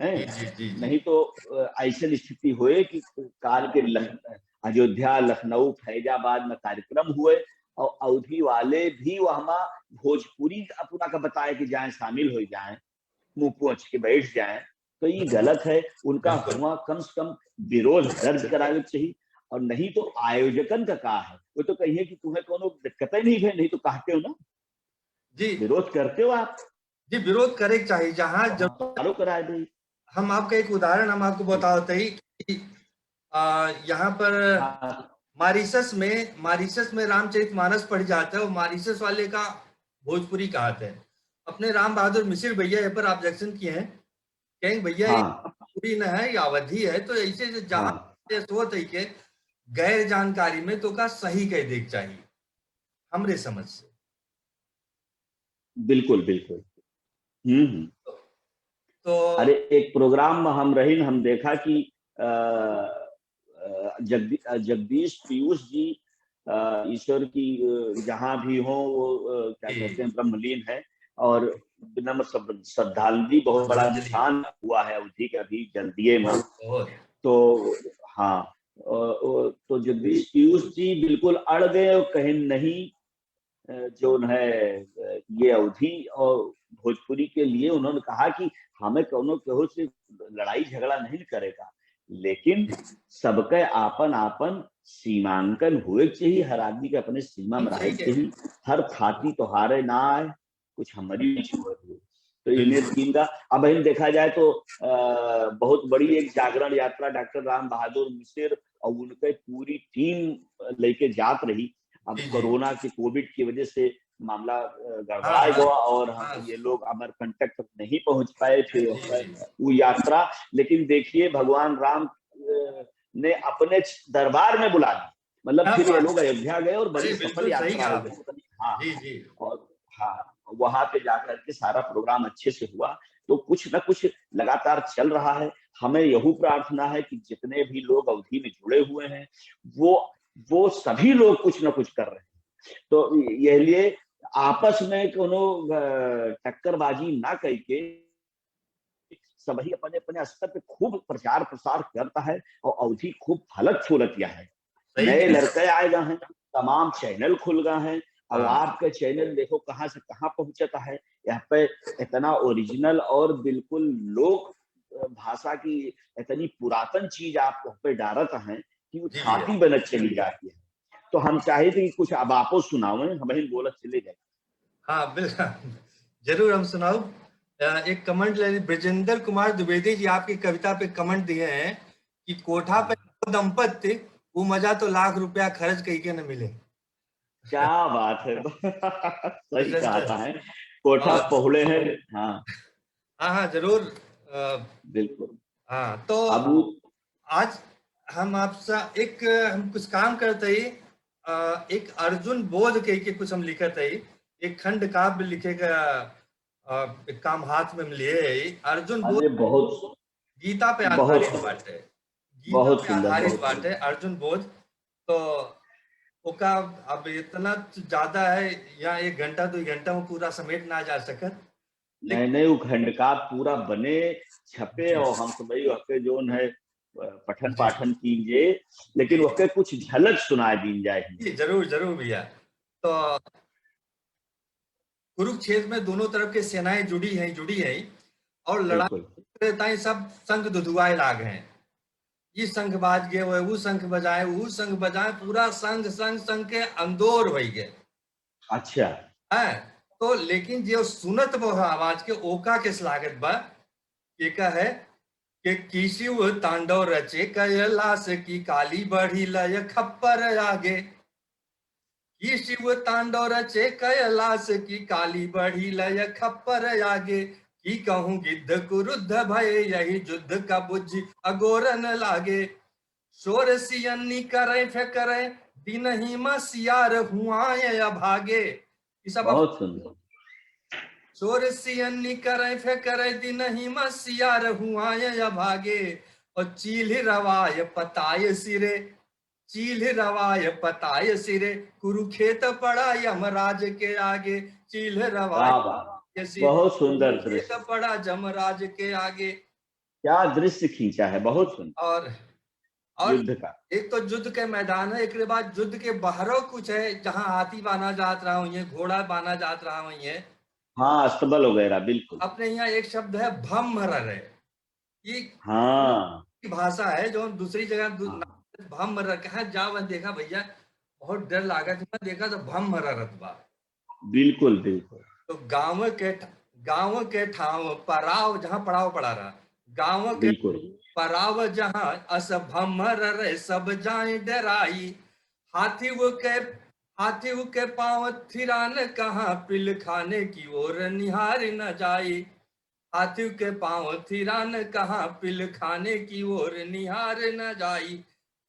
हैं? जी, जी, जी, जी। नहीं तो, अ, ऐसी स्थिति होए कि काल के लह-, अयोध्या, लखनऊ, फैजाबाद में कार्यक्रम हुए और अवधी वाले भी वहमा भोजपुरी अपना का बताए कि जाएं, शामिल हो जाएं, मुंह पोंछ के बैठ जाएं, तो ये गलत है। उनका हुआ कम से कम विरोध दर्ज करावे के चाहिए। और नहीं तो आयोजकन का का है, वो तो कहिए कि तुम्हें कोनो दिक्कत ही नहीं है, नहीं तो कहते हो ना, जी। विरोध करते हो आप। जी, विरोध करे के चाहिए। जहाँ जब चालू कराए दे। हम आपका एक उदाहरण हम आपको बतावत ही कि, आ, यहाँ पर हाँ। मॉरिशस में, मॉरिशस में रामचरितमानस पढ़ जाता है, वो मॉरिशस वाले का भोजपुरी कहत है। अपने राम बहादुर मिसिर भैया ये पर objection किए हैं, कहें भैया ये हाँ। भोजपुरी न है, ये अवधी है, तो ऐसे जो जहाँ हाँ। ये सोच है कि गैर जानकारी में तो का सही कह दे के चाहिए, हमरे समझ से। बिल्कुल, बिल्कुल। हम्म, हम्म। तो अरे, एक प्रोग्राम में हम रहिन, हम देखा कि, अ, अ, जगदी-, अ, जगदीश पीयूष जी, अ, ईश्वर की, अ, जहाँ भी हों, वो, अ, क्या जी। कहते हैं, ब्रह्मलीन है और विनम्र श्रद्ध-, श्रद्धांजलि, बहुत बड़ा श्रद्धांजलि। नुकसान हुआ है अवधी का भी जल्दिए में। बहुत, बहुत। तो हाँ, अ, अ, तो जगदीश पीयूष जी बिल्कुल अड़ गए और कहें, "नहीं, अ, जौन है, अ, ये अवधी और भोजपुरी के लिए उन्होंने कहा कि हमें कौनो केहू से लड़ाई झगड़ा नहीं करेगा, लेकिन सबके आपन आपन सीमांकन हुए के चाहिए, हर आदमी के अपने सीमा में रहे के चाहिए, हर थाती तोहारे ना आए, कुछ हमारी भी छुए हुए।" तो ये मेरे तीन का, अब हम देखा जाए तो, अ, बहुत बड़ी एक जागरण यात्रा डॉक्टर राम बहादुर मिसिर और उनके पूरी टीम लेके जात रही। अब जी, जी। कोरोना के, कोविड की वजह से मामला, अ, गड़बड़ा हाँ, गया और हम हाँ। ये लोग अमरकंटक तक नहीं पहुंच पाए थे, जी, जी, जी। वो यात्रा। लेकिन देखिए, भगवान राम, अ, ने अपने दरबार में बुला लिया, मतलब, हाँ, फिर ये लोग अयोध्या गए और बड़ी सफल यात्रा हो गई। हाँ, जी, जी। और हाँ, वहां पे जाकर के सारा प्रोग्राम अच्छे से हुआ। तो कुछ ना कुछ लगातार चल रहा है। हमें यहू प्रार्थना है कि जितने भी लोग अवधी में जुड़े हुए हैं, वो, वो सभी लोग कुछ ना कुछ कर रहे हैं। तो यह लिए आपस में कोनो, अ, टक्करबाजी ना करके सबही अपने, अपने स्तर पे खूब प्रचार प्रसार करता है और अवधी खूब फलत फूलत या है। सही नए है। लड़के आए गए हैं, तमाम चैनल खुल गए हैं। अब हाँ। आपका चैनल देखो कहाँ से कहाँ पहुंचता है। यहाँ पे इतना ओरिजिनल और बिल्कुल लोक, अ, भाषा की इतनी पुरातन चीज आप वहाँ पे डालत हैं कि वो जी भैया। थाती बनत चली जाती है। तो हम चाहे थे कि कुछ अब आपो सुनावें, हम ही बोलत चले जाए। हाँ, बिल्कुल। जरूर हम सुनाओ। अ, एक comment ले ली, ब्रजेंद्र कुमार द्विवेदी जी आपकी कविता पे comment दिए हैं कि कोठा पे हाँ। दो दंपत्ति, वो मजा तो लाख रुपया खर्च कई के न मिले। क्या बात है। सही कहा है। कोठा और पहुड़े हैं। हाँ। हाँ, हाँ, जरूर। अ, बिल्कुल। हाँ, तो अब वो आज हम आपसे एक, हम कुछ काम करते ही, अ, एक अर्जुन बोध कह के कुछ हम लिखत ही, एक खंड काव्य लिखे का, अ, एक काम हाथ में हम लिए ही। अर्जुन बोध अरे, बहुत, गीता पे बहुत आधारित सुंदर। बाटे। गीता बहुत पे सुंदर, आधारित बहुत बाटे सुंदर। अर्जुन बोध। तो ओका अब इतना ज्यादा है, यहाँ एक घंटा, दो घंटा में पूरा समेट ना जा सकत। नहीं, नहीं, वो खंड काव्य पूरा बने, छपे जी। और हम सब वही वहाँ पे जौन है, अ, पठन जी। पाठन कीजिए, लेकिन जी। वहाँ पे कुछ झलक सुनाए दीन जाए। जी, जरूर, जरूर भैया। तो कुरुक्षेत्र में दोनों तरफ के सेनाएं जुड़ी हैं, जुड़ी हैं और लड़ाई बिल्कुल। करते ताई सब शंख दुधुआए लाग हैं। ई शंख बाज गए, वो, ऊ शंख बजाए, ऊ शंख बजाए, पूरा शंख, शंख, शंख के अंदोर होई गए। अच्छा। हैं? तो लेकिन जे सुनत बा आवाज के, ओका के लागत बा, के कहे कि, "कि शिव तांडव रचे कैलाश की काली बढ़ी लय खप्पर आगे।" कि शिव तांडव रचे कैलाश की काली बढ़ी लय खप्पर आगे। कि कहूँ गिद्ध कुरुद्ध भय यही युद्ध का बुझि अघोरन लागे। शोर सियन्नी करै फेकरै, दिनही मा सियार हुआय अभागे। ई सब बहुत सुंदर। शोर सियन्नी करै फेकरै, दिनही मा सियार हुआय अभागे। और चील्हि रवाय पताय सिरे, चील्हि रवाय पताय सिरे, कुरुखेत पड़ा यमराज के आगे। चील्हि रवाय वाह, वाह। पताय सिरे, बहुत सुंदर कुरुखेत दृश्य। पड़ा यमराज के आगे। क्या दृश्य खींचा है, बहुत सुंदर। और और युद्ध का। एक तो युद्ध के मैदान है, एकरे बाद युद्ध के बाहरो कुछ है, जहाँ हाथी बान्हा जात रहा हुई है, घोड़ा बान्हा जात रहा हुई है। हाँ, अस्तबल वगैरह, बिल्कुल। अपने यहाँ एक शब्द है भम्म ररे, ये हाँ। की भाषा है, जो दूसरी जगह दू-, हाँ। भम्म रर, कहाँ जा वह देखा भैया, बहुत डर लागत है, देखा तो भम्म ररत बा। बिल्कुल, बिल्कुल। तो गाँव के ठ-, गाँव के ठाव पराव, जहाँ पड़ाव पड़ा रहा, गाँव के बिल्कुल। पराव जहाँ अस भम्म ररे सब जाए डराई। हाथी वो के, हाथी वो के पाँव थिरान कहाँ पिलखाने की ओर निहार न जाई। हाथी के पाँव थिरान कहाँ पिलखाने की ओर निहार न जाई।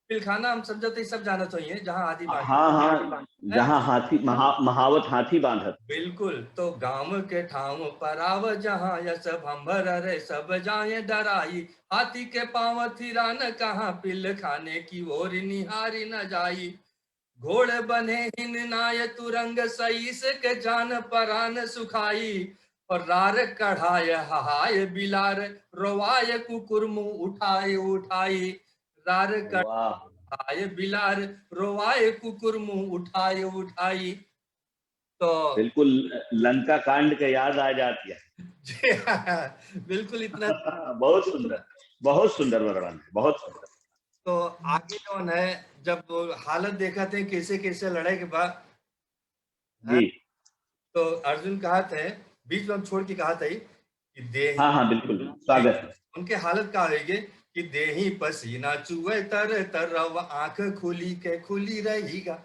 पिलखाना हम समझत ही सब जानत होइए, जहाँ हाथी बांध हाँ, हाँ, हैं? जहाँ हाथी, महा-, महावत हाथी बांधत। बिल्कुल, तो गाँव के ठाव पराव जहाँ यस भम्भर रे सब जाए डराई। हाथी के पाँव थिरान कहाँ पिलखाने की ओर निहारी न जाई। घोड़ बने हिन नाय तुरंग सईस के जान परान सुखाई। और रार कढ़ाय हहाय बिलार रोवाय कुकुर मुँह उठाय उठाई। रार वाह। कढ़ाय बिलार रोवाय कुकुर मुँह उठाय उठाई। तो बिल्कुल लंका कांड के याद आ जाती है। जी हाँ, बिल्कुल इतना बहुत सुंदर, बहुत सुंदर वर्णन है, बहुत सुंदर। तो आगे जौन है, जब वो हालत देखत है कैसे कैसे लड़े के बाद, जी। तो अर्जुन कहत है, बीच में हम छोड़ के कहत है कि देही हाँ, हाँ, बिल्कुल, स्वागत है। उनके हालत का होइगे कि देही पसीना चुए तर तर, आँख खुली के खुली रहीगा।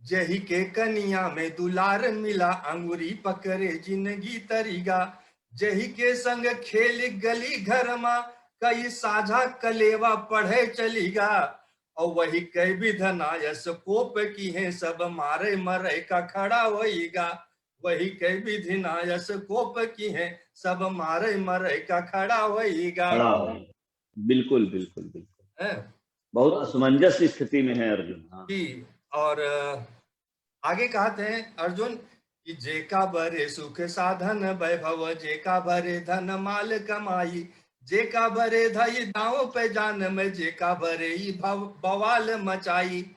जेही के कनिया में दुलार मिला, अंगुरी पकड़े जिंदगी तरीगा। जेही के संग खेल गली घर मा, कई साझा कलेवा पढ़े चलीगा। और वही कई विधना यस कोप किहे, सब मारे मरे का खड़ा होइगा। वही कई विधना यस कोप किहे, सब मारे मरे का खड़ा होइगा। खड़ा होइगा। बिल्कुल, बिल्कुल, बिल्कुल। हैं? बहुत असमंजस स्थिति में है अर्जुन। हाँ। जी, और, अ, आगे कहत हैं अर्जुन कि जेका बरे सुख साधन वैभव, जेका बरे धन माल कमाई, जेका बरे धई दाँव पे जान में, जेका बरे ई भव-, बवाल मचाई।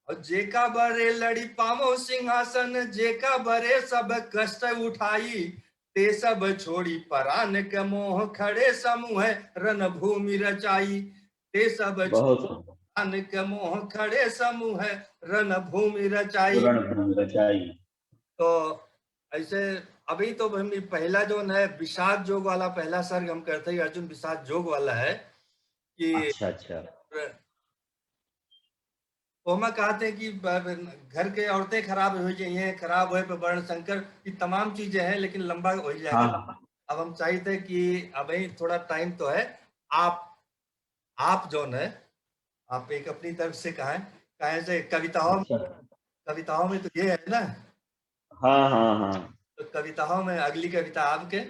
और जेका बरे लड़ी पावो सिंहासन, जेका बरे सब कष्ट उठाई, ते सब छोड़ी परान के मोह खड़े समूह रणभूमि रचाई। ते सब बहुत छोड़ी परान के मोह खड़े समूह रणभूमि रचाई। रणभूमि रचाई। तो ऐसे अभी तो हम पहला जौन है विषाद जोग वाला पहला सर्ग हम करते हैं, अर्जुन विषाद जोग वाला है कि अच्छा, अच्छा। ओमा कहते हैं कि ब-, ब-, घर के औरतें खराब हो जाइए, खराब होए पे वर्ण संकर, ये तमाम चीजें हैं, लेकिन लंबा हो जाएगा। हाँ। अब हम चाहते हैं कि अभी थोड़ा टाइम तो है, आप, आप जौन है, आप एक अपनी तरफ से कहें, कहें से कविताओं में, अच्छा। कविताओं में तो ये है ना? हाँ, हाँ, हाँ। तो कविताओं में अगली कविता आपके,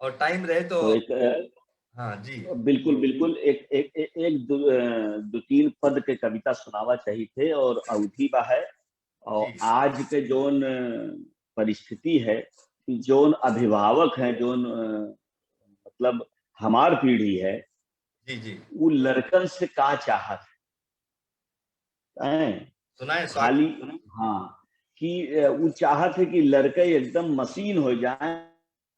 और टाइम रहे तो तो एक, अ, हाँ जी। बिल्कुल, बिल्कुल। एक, एक, एक, एक दो, अ, दो तीन पद के कविता सुनावा चाहित है और अवधि बा है। और जी। आज के जौन, अ, परिस्थिति है कि जौन अभिभावक हैं, जौन, अ, मतलब हमार पीढ़ी है, जी, जी। उ लड़कन से का चाहत है? हैं? सुनाए, स्वागत। खाली, हाँ, कि, अ, उ चाहत है कि लड़के एकदम मशीन हो जाए,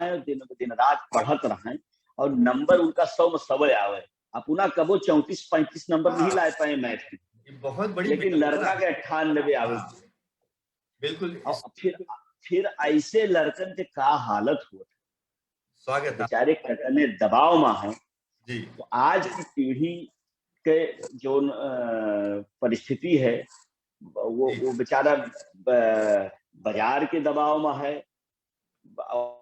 दिन, दिन रात पढ़त रहें और नंबर उनका सौ में सौ आवे। अपना कबो चौंतीस पैंतीस नंबर नहीं हाँ। लाए पाए मैथ में। ये बहुत बड़ी लेकिन विडंबना लड़का है। के अट्ठानबे आवे। हाँ। बिल्कुल। और फिर, फिर ऐसे लड़कन के का हालत होत है। स्वागत है। बेचारे कतने दबाव में हैं। जी। तो आज की पीढ़ी के जौन, अ, परिस्थिति है, वो, जी। वो बेचारा ब-, बाजार के दबाव में है, ब-,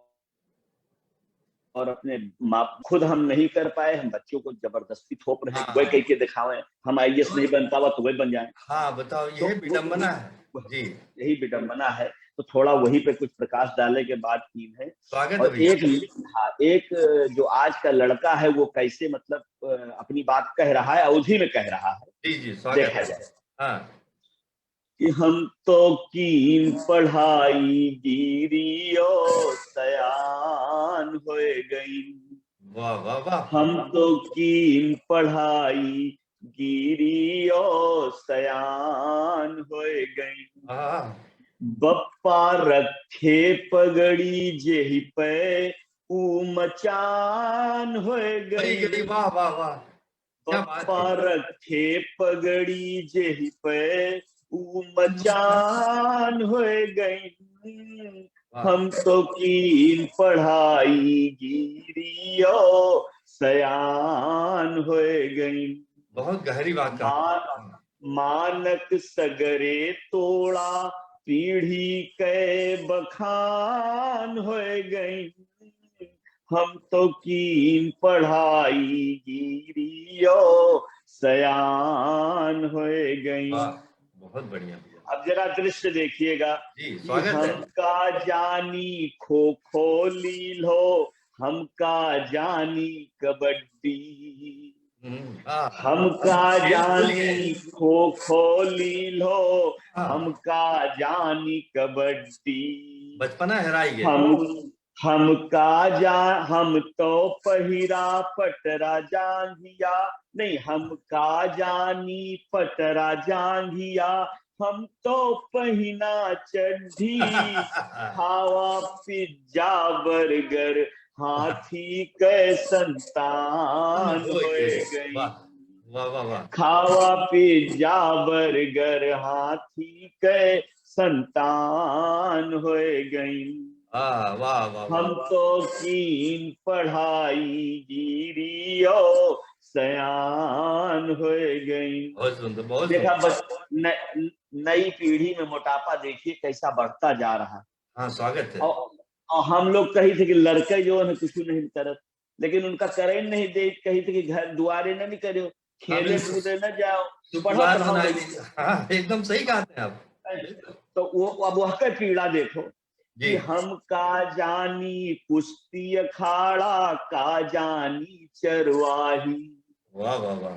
और अपने माँ, खुद हम नहीं कर पाए, हम बच्चों को जबरदस्ती थोप रहे हैं, हाँ। वह कह के दिखावें, हम आईएएस नहीं बन पावा तो वह बन जाए। हाँ, बताओ, तो यही वो, विडंबना है। जी। यही विडंबना है। तो थोड़ा वही पे कुछ प्रकाश डाले के बात की है। स्वागत है और भैया। एक, हाँ, एक जो आज का लड़का है वो कैसे मतलब, अ, अपनी बात कह रहा है, अवधी में कह रहा है। जी, जी, स्वागत देखा है। जाए। हाँ। कि हम तो कीन पढ़ाई गिरी और सयान होए गईन। वाह, वाह, वाह। हम तो कीन पढ़ाई, गिरियो सयान होए गई। हाँ। बप्पा रखे पगड़ी जेहि पे, ऊ मचान होए गई। गई, वाह, वाह, वाह। क्या बात है। बप्पा रखे पगड़ी जेहि पे, ऊ मचान होए गई। वाह। हम तो कीन पढ़ाई, गिरियो सयान होए गई। बहुत गहरी बात कहा। मा-, मानक सगरे तोड़ा, पीढ़ी के बखान होए गई। हम तो कीन पढ़ाई, गिरियो सयान होए गई। वाह, बहुत बढ़िया भैया। अब जरा दृश्य देखिएगा जी, कि स्वागत है। हम का जानी खो खो लीलो, हम का जानी कबड्डी। हम्म, हाँ। हम का बिल्कुल। जानी खो खो लीलो, हाँ। हम का जानी कबड्डी। बचपना हेराई गया। हम, हम का जा-, हम तो पहिरा पटरा जांघिया, नहीं, हम का जानी पटरा जांघिया, हम तो पहिना चड्ढी। खावा पिज्जा बर्गर, हाथी के संतान होए होए गई। गई। वाह, वाह, वाह, वाह। खावा पिज्जा बर्गर, हाथी के संतान होए गई। वाह, वाह, वाह, वाह। हम तो कीन पढ़ाई, गिरियो सयान होए गई। बहुत सुंदर, बहुत देखा सुंदर। बच-, न-, नई पीढ़ी में मोटापा देखिए कैसा बढ़ता जा रहा है। हाँ, स्वागत है। और, और हम लोग कही थे कि लड़के जो है कुछ नहीं करत, लेकिन उनका करे नहीं दे, कही थे कि घर दुआरे न निकलो, हाँ, खेले बिल्कुल। कूदे न जाओ, शुक्रवार पढ़त रहो। मनाई लीजिए। हाँ, एकदम सही कहते हैं आप। बिल्कुल। तो वो, अब वह का पीड़ा देखो जी। कि हम का जानी कुश्ती अखाड़ा, का जानी चरवाही। वाह, वाह, वाह।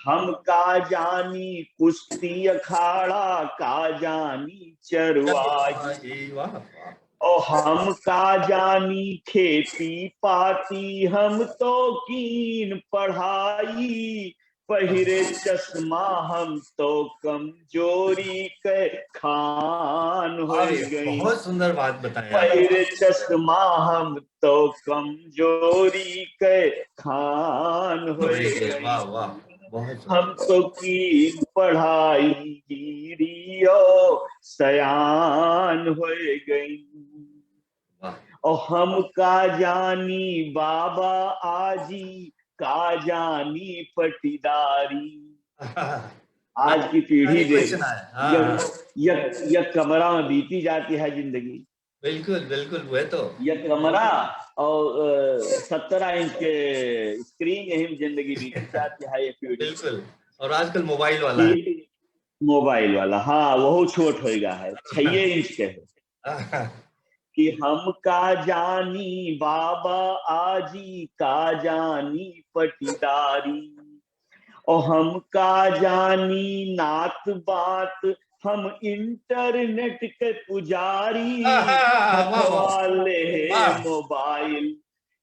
हम का जानी कुश्ती अखाड़ा, का जानी चरवाही। चरवाही, वाह, वाह। और हम का जानी खेती पाती, हम तो कीन पढ़ाई, पहिरे चश्मा हम तो कमजोरी के खान हो अरे, गई। बहुत सुंदर बात बताया। पहिरे चश्मा हम तो कमजोरी के खान हो गई। वाह, वाह, बहुत सुंदर। हम तो कीन पढ़ाई गिरियो सयान हो गई। वाह। और हम का जानी बाबा आजी, का जानी पटीदारी। आज की पीढ़ी अरे, देख, कुछ ना है। हाँ, यह, हाँ। यह, यह कमरा में बीती जाती है जिंदगी। बिल्कुल, बिल्कुल, वह तो। यह कमरा और, अ, सत्रह इंच के screen, यही में जिंदगी बीती जाती है ये पीढ़ी। बिल्कुल। और आजकल mobile वाला है। Mobile वाला, हाँ, वहू छोट होइगा है, छइये इंच के है। कि हम का जानी बाबा आजी, का जानी पटीदारी, और हम का जानी नात बात, हम internet के पुजारी। आहा, वाह, वाह। हथवा ले हे वाह। Mobile,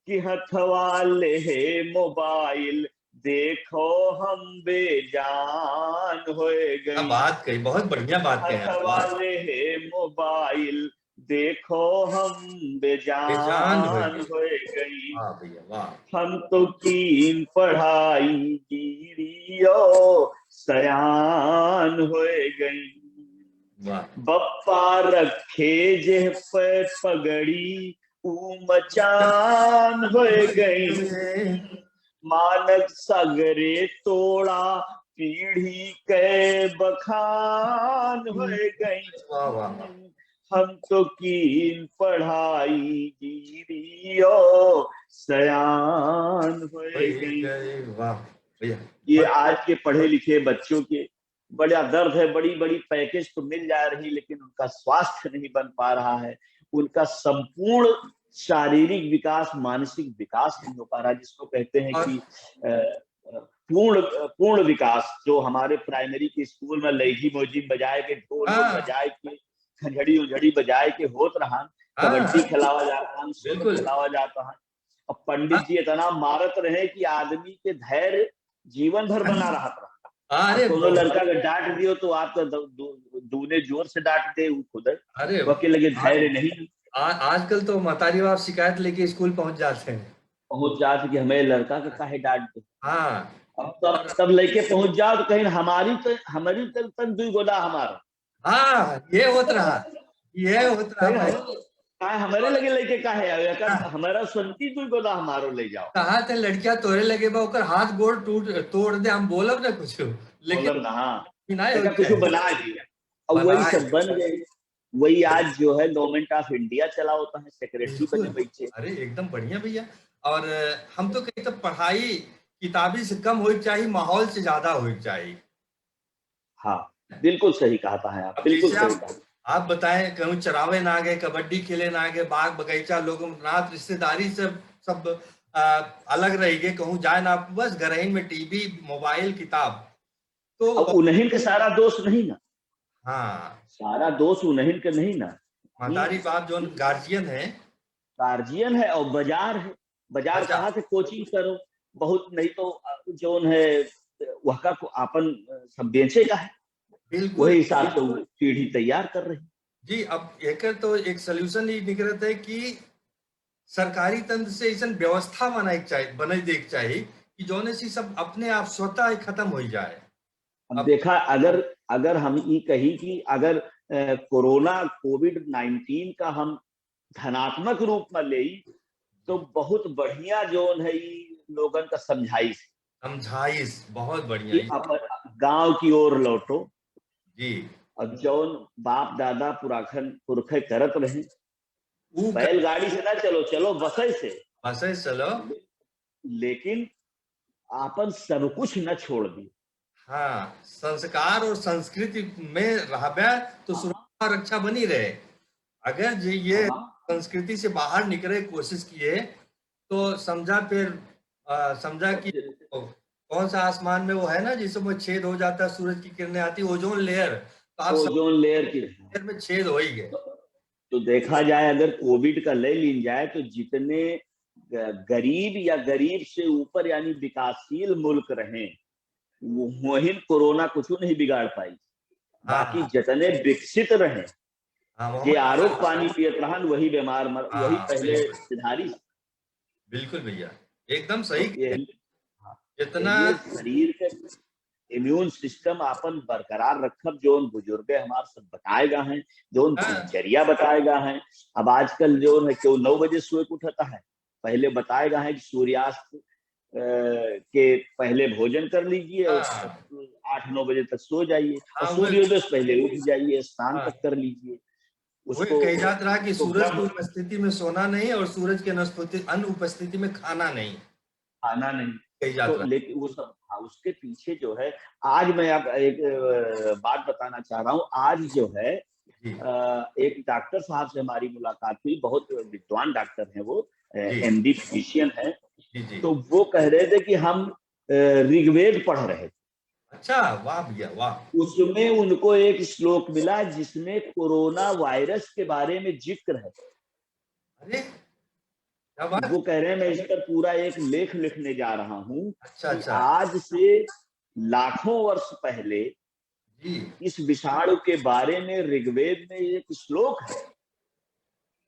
कि हथवा ले हे mobile, देखो हम बेजान होए क्या गई। बात कही, बहुत बढ़िया बात कही आप। हथवा ले हे mobile, देखो हम बेजान बेजान होए गई। होए गई। वाह भैया, वाह। हम तो कीन पढ़ाई गिरियो सयान होए गई। वाह। बप्पा रखे जेह पे पगड़ी, ऊ मचान होए गई। मानक सगरे तोड़ा, पीढ़ी के बखान होए गई। वाह, वाह, वाह। हम तो कीन पढ़ाई गिरियो सयान होए होए गई। गई। वाह, भैया। ये आज के पढ़े लिखे बच्चों के बड़ा दर्द है, बड़ी बड़ी package तो मिल जा रही, लेकिन उनका स्वास्थ्य नहीं बन पा रहा है, उनका संपूर्ण शारीरिक विकास, मानसिक विकास नहीं हो पा रहा, जिसको कहते हैं और कि, अ, अ, पूर्ण, अ, पूर्ण विकास, जो हमारे primary के school में लैजी मोजी बजाए के, ढोल हाँ। बजाए के, खंजड़ी उंजड़ी बजाए के होत रहा, हाँ। कबड्डी खिलावा जात रहा, सोलो बिल्कुल। खिलावा जात रहा। अब पंडित जी इतना मारत रहे कि आदमी के धैर्य जीवन भर बना रहत रहा। अरे कोनो लड़का के डांट दियो तो आप तो दू-, दू-, दूने जोर से डांट दे, वो खुद है। अरे वकील लगे धैर्य नहीं। आ, आजकल तो मतारी बाप शिकायत लेके स्कूल पहुंच जाते हैं। पहुंच जाते कि हमें लड़का के काहे डांट दे। हाँ। अब तब, तब लेके पहुंच जाओ तो कहीं हमारी तो, हमारी तो तन दुई गोदा हमारा। हाँ, ये होत रहा, ये होत रहा कहीं भाई। हम-, काहे हमारे लगे लेके काहे आवे? अगर हमारा सुनती दुई गोदा हमारो ले जाओ। कहा थे लड़कियां तोरे लगे बा, ओकर हाथ गोड़ टूट, तोड़ दे, हम बोलब ना कुछ, लेकिन बोलब ना, हाँ। ना देखा, कुछ बना दिया। और वही सब बन गए, वही आज जो है Government of India चलावता है, सेक्रेटरी बने बैठे। अरे एकदम बढ़िया भैया। और हम तो कही तो पढ़ाई किताबी से कम होए के चाही, माहौल से ज्यादा होए के चाही। हाँ, बिल्कुल सही कहता है आप, बिल्कुल सही कहा। आप बताएं, कहूँ चरावे ना गए, कबड्डी खेले ना गए, बाग बगीचा, लोग नात रिश्तेदारी से सब, सब आ, अलग रह गए, कहूँ जाए ना, बस घरहिन में टीवी, मोबाइल, किताब। तो अब उन्हीं के सारा दोष नहीं ना। हाँ, सारा दोष उन्हीं के नहीं ना। मतारी बाप जो गार्जियन है, गार्जियन है और बाजार है। बाजार कहाँ से कोचिंग करो, बहुत नहीं तो जोन है वहका को आपन सब बेचे का है। बिल्कुल। वही हिसाब से वो पीढ़ी तैयार कर रही। जी, अब एकर तो एक सॉल्यूशन ही निकलत है कि सरकारी तंत्र से ऐसन व्यवस्था बनाए के चाही, बनाए दे के चाही कि जौने से सब अपने आप स्वतः ही खत्म हो जाए। अब देखा, अगर, अगर हम ई कही कि अगर, अ, कोरोना, कोविड नाइनटीन का हम धनात्मक रूप में लेई, तो बहुत बढ़िया जौन है ई लोगन का समझाइश। समझाइश बहुत बढ़िया कि है। अपन गांव की ओर लौटो। जी। और जौन बाप दादा पुराखन पुरखे करत रहे, ऊ क- बैलगाड़ी से ना चलो, चलो बसे से। बसे से चलो। लेकिन आपन सब कुछ न छोड़ दी। हाँ, संस्कार और संस्कृति में रहबे तो सुरक्षा और रक्षा बनी रहे। अगर जे ये हाँ। संस्कृति से बाहर निकले कोशिश किए तो समझा फिर, आ, समझा कि कौन सा आसमान में वो है ना, जिसमें छेद हो जाता है, सूरज की किरणें आती, ओजोन लेयर, तो आप सब ओजोन लेयर की लेयर में छेद हो ही गए। तो देखा जाए, अगर कोविड का ले लीन जाए, तो जितने ग-, गरीब या गरीब से ऊपर यानी विकासशील मुल्क रहे, वो, वहीं कोरोना कुछ नहीं बिगाड़ पाई। बाकी हाँ। जितने विकसित रहे, हाँ, जे वहाँ- आरो पानी पियत रहन, वही बीमार मर, हाँ, वही पहले बिल्कुल। सिधारी। बिल्कुल भैया, एकदम सही। तो ये, जितना ये शरीर के इम्यून सिस्टम आपन बरकरार रखब, जौन बुजुर्ग हमार सब बताए गा हैं, जौन हाँ। दिनचर्या बताए गा हैं। अब आजकल जौन है, केहू नौ बजे सोए के उठता है, पहले बताए गा हैं कि सूर्यास्त, अ, के पहले भोजन कर लीजिए और हाँ। आठ नौ बजे तक सो जाइए और हाँ, वो- सूर्योदय से पहले उठ जाइए, स्नान हाँ। तक कर लीजिए। वो उसको कही जात रहा कि तो सूरज की ब्रह्म उपस्थिति में सोना नहीं और सूरज की अनुपस्थिति, अनुपस्थिति में खाना नहीं, खाना नहीं। कही जात तो रहा। लेकिन वो सब, हाँ, उसके पीछे जो है, आज मैं आप एक, अ, बात बताना चाह रहा हूँ। आज जो है, जी। अ, एक डॉक्टर साहब से हमारी मुलाकात हुई, बहुत विद्वान डॉक्टर हैं वो, अ, जी। एमडी फिजिशियन है। जी, जी। तो वो कह रहे थे कि हम, अ, ऋग्वेद पढ़ रहे थे। अच्छा, वाह भैया, वाह। उसमें उनको एक श्लोक मिला जिसमें कोरोना वायरस के बारे में जिक्र है। अरे, क्या बात। वो कह रहे हैं, मैं इस पर पूरा एक लेख लिखने जा रहा हूँ अच्छा, कि अच्छा। आज से लाखों वर्ष पहले जी। इस विषाणु के बारे में ऋग्वेद में एक श्लोक है।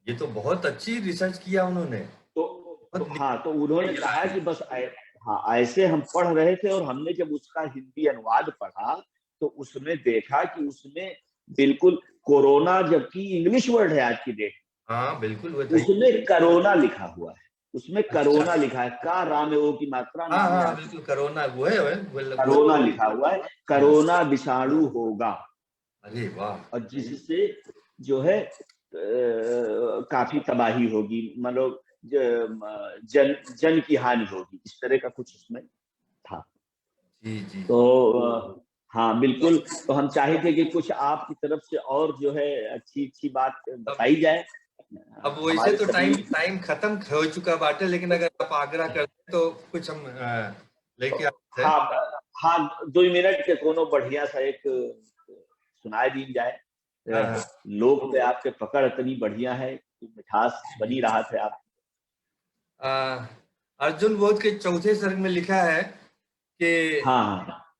ये तो बहुत अच्छी रिसर्च किया उन्होंने। तो, तो हाँ, तो उन्होंने कहा कि बस ऐ-, हाँ, ऐसे हम पढ़ रहे थे और हमने जब उसका हिंदी अनुवाद पढ़ा तो उसमें देखा कि उसमें बिल्कुल कोरोना, जबकि इंग्लिश वर्ड है आज की डेट, हाँ, बिल्कुल, वो था। उसमें कोरोना लिखा हुआ है, उसमें अच्छा। कोरोना लिखा है, का राम है वो की मात्रा हाँ, नाम है हाँ, आज। बिल्कुल, कोरोना वो है, वो, वो, कोरोना लिखा हुआ है, कोरोना विषाणु होगा। अरे वाह। और जिससे जो है, अ, काफी तबाही होगी, मतलब, ज-, म-, जन, जन की हानि होगी, इस तरह का कुछ उसमें था। जी, जी। तो, अ, हाँ, बिल्कुल। तो हम चाहे थे कि कुछ आपकी तरफ से और जो है अच्छी, अच्छी बात बताई जाए। अब वैसे हमारे तो सभी टाइम, टाइम खत्म हो चुका बाटे, लेकिन अगर आप आग्रह करते तो कुछ हम, अ, लेके आते हैं। हाँ, हाँ, दो मिनट के कोनो बढ़िया सा एक सुनाए दीन जाए। हाँ, हाँ। लोक पे आपके पकड़ इतनी बढ़िया है कि मिठास बनी रहा थे आप। आ, अर्जुन बोध के चौथे सर्ग में लिखा है कि हाँ, हाँ।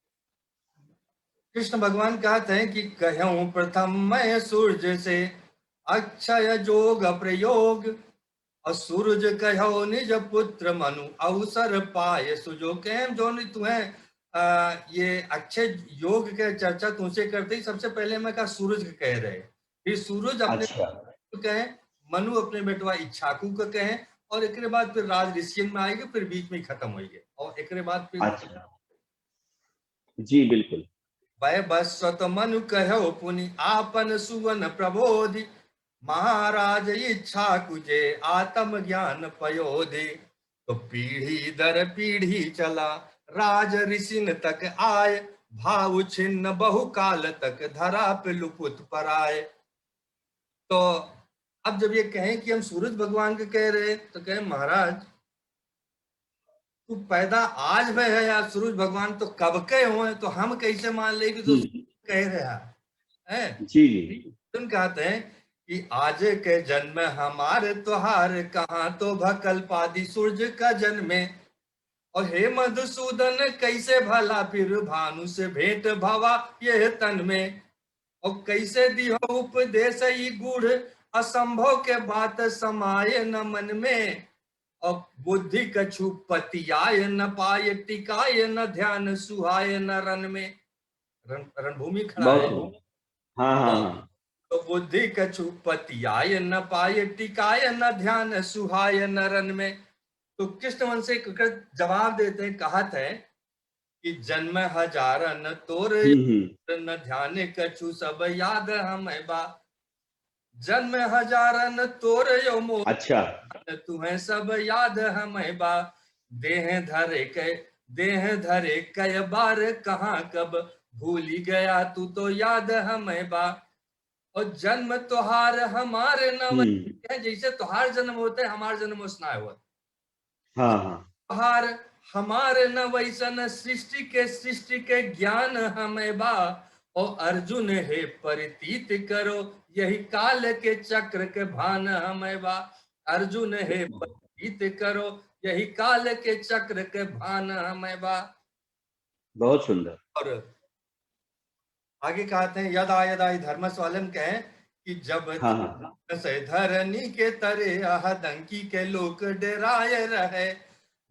कृष्ण भगवान कहत हैं कि "कहूँ प्रथम मैं सूर्य से, अक्षय जोग प्रयोग, और सूरज कहो निज पुत्र मनु, अवसर पाय सुजोग।" कहें जौन तुहें, आ, ये अक्षय योग के चर्चा तुमसे करते ही सबसे पहले मैं कहा सूरज के कह रहे, फिर सूरज अपने अच्छा। कहे, मनु अपने बेटवा इच्छाकु के कहे, और एकरे बाद फिर राज ऋषियन में आएंगे, फिर बीच में ही खत्म होइगे, और एकरे बाद फिर अच्छा। जी, बिल्कुल। वैवस्वत मनु कहो पुनि आपन सुवन प्रबोधि, महाराज इच्छाकु जे आत्म ज्ञान पयोधि। तो पीढ़ी दर पीढ़ी चला, राज ऋषिन तक आय, भाव छिन्न बहुकाल तक धरा पे लुपुत पराय। तो अब जब ये कहें कि हम सूरज भगवान के कह रहे, तो कहें, "महाराज, तू पैदा आज भय है यार, सूरज भगवान तो कब के हुए, तो हम कैसे मान ले कि तू हम्म। कह रहा है?" जी, जी। तुम कहते हैं कि "आज के जन्म हमार तोहार, कहाँ तो भकल पादी सूरज का जन्मे।" और "हे मधुसूदन, कैसे भला फिर भानु से भेंट भवा यह तन में? और कैसे दिहो उपदेश ई गूढ़, असंभव के बात समाये न मन में? और बुद्धि कछु पतियाय न पाए, टिकाय न ध्यान, सुहाय न रन में।" रण, रणभूमि खड़ा बहुत है। बढ़िया। हाँ, हाँ, हाँ। हाँ। तो "बुद्धि कछु पतियाय न पाए, टिकाय न ध्यान, सुहाय न रन में।" तो कृष्ण वंश एक जवाब देते हैं, कहत है कि "जन्म हजारन तोर हम्म, हम्म। न ध्यान कछु, सब याद हमें बा।" जन्म हजारन तोर यो मोर, अच्छा। तुहें सब याद हमें बा। देह धरे के, देह धरे कय बार कहाँ कब, भूली गया तू तो याद हमें बा। और जन्म तोहार हमार न हम्म। वैसे है, जैसे तोहार जन्म होते, हमार जन्म उसना होत। हाँ, हाँ। तोहार हमार न वैसन, सृष्टि के, सृष्टि के ज्ञान हमें बा। और अर्जुन हे प्रतीत करो, यही काल के चक्र के भान हमें बा। अर्जुन हे प्रतीत करो, यही काल के चक्र के भान हमें बा। बहुत सुंदर। और आगे कहते हैं, "यदा यदा" ही धर्मस वाले में कहें कि "जब हाँ, हाँ। से धरनी के तरे, आह दंकी के लोक डेराय रहे,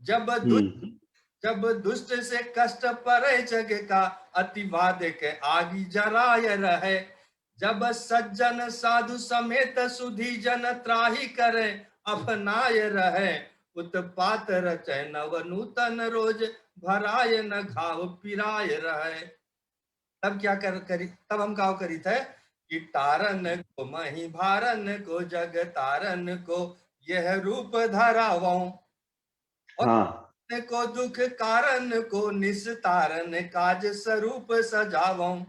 जब दु-, हम्म। जब दुष्ट से कष्ट परे जग का, अतिवाद के आगी जराय रहे, जब सज्जन साधु समेत सुधी जन, त्राहि करे अफनाय रहे, उत्पात रचे नव नूतन रोज, भराय न घाव पिराय रहे।" तब क्या कर, करी, तब हम का करी थे कि "तारन को मही भारन को, जग तारन को यह रूप धरावऊं। और हाँ। तारन को दुख कारण को, निस्तारन काज स्वरूप सजावऊं।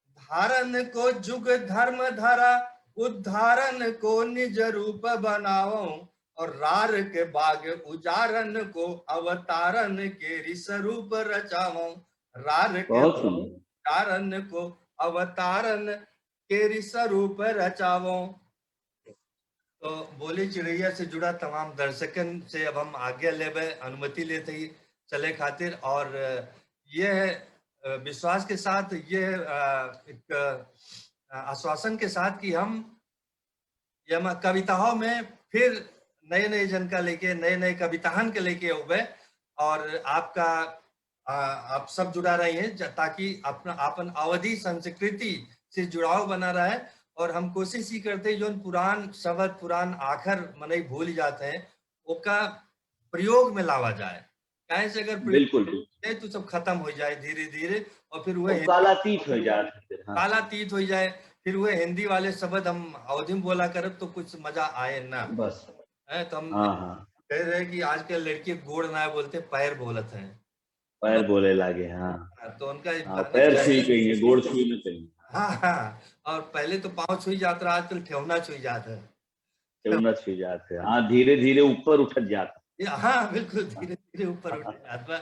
धारन को जुग धर्म धरा, उद्धारन को निज रूप बनावऊं। और रार के बाग उजारन को, अवतारन केरी स्वरूप रचावऊं।" रार के बहुत सुंदर। उजारन को, अवतारन केरी स्वरूप रचावऊं। तो बोली चिड़ैया से जुड़ा तमाम दर्शकन से अब हम आज्ञा लेबे, अनुमति लेते ही चले खातिर। और ये, अ, विश्वास के साथ, ये, अ, एक, अ, आश्वासन के साथ कि हम ये हम कविताओं में फिर नए नए जन का लेके, नए नए कविताहन के लेके होबे। और आपका, आ, आप सब जुड़ा रही हैं, ज-, ताकि अपना, अपन अवधी संस्कृति से जुड़ाव बना रहे। और हम कोशिश ही करते हैं, जोन पुरान शब्द, पुरान आखर मनई भूल जाते हैं, ओका प्रयोग में लावा जाए। काहे से अगर प्रयोग बिल्कुल, बिल्कुल। नहीं, तो सब खत्म हो जाए धीरे धीरे, और फिर वह वो हिंदी कालातीत हो जाए फिर, हाँ। कालातीत हो जाए, फिर वह हिंदी वाले शब्द हम अवधी में बोला करब, तो कुछ मजा आए ना। बस। हैं, तो हम हाँ, हाँ। कह रहे हैं कि आजकल लड़की गोड़ ना बोलते, पैर बोलत हैं। पैर बोले लागे, हाँ। हाँ, तो उनका एक हाँ, गाना पैर चल छुई रहा है। कहिए, गोड़ छुई न कहिए। हाँ, हाँ, और पहले तो पाँव छुई जात रहा, आजकल ठेहुना छुई जात है। ठेहुना छुई जात है। हाँ, धीरे धीरे ऊपर उठत जात है। ये, हाँ, बिल्कुल, धीरे धीरे ऊपर उठत जात बा।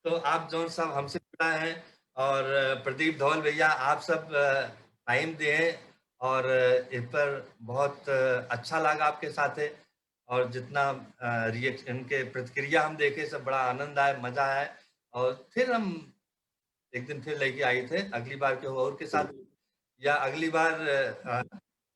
तो आप जौन सब हमसे जुड़ा है, और प्रदीप धौल भैया, आप सब, अ, टाइम दिए और, अ, इस पर बहुत, अ, अच्छा लगा आपके साथ है। और जितना रिएक्शन, इनके प्रतिक्रिया हम देखे, सब बड़ा आनंद आए, मजा आए। और फिर हम एक दिन फिर लेके आई थे, अगली बार के हो और के साथ, या अगली बार अ,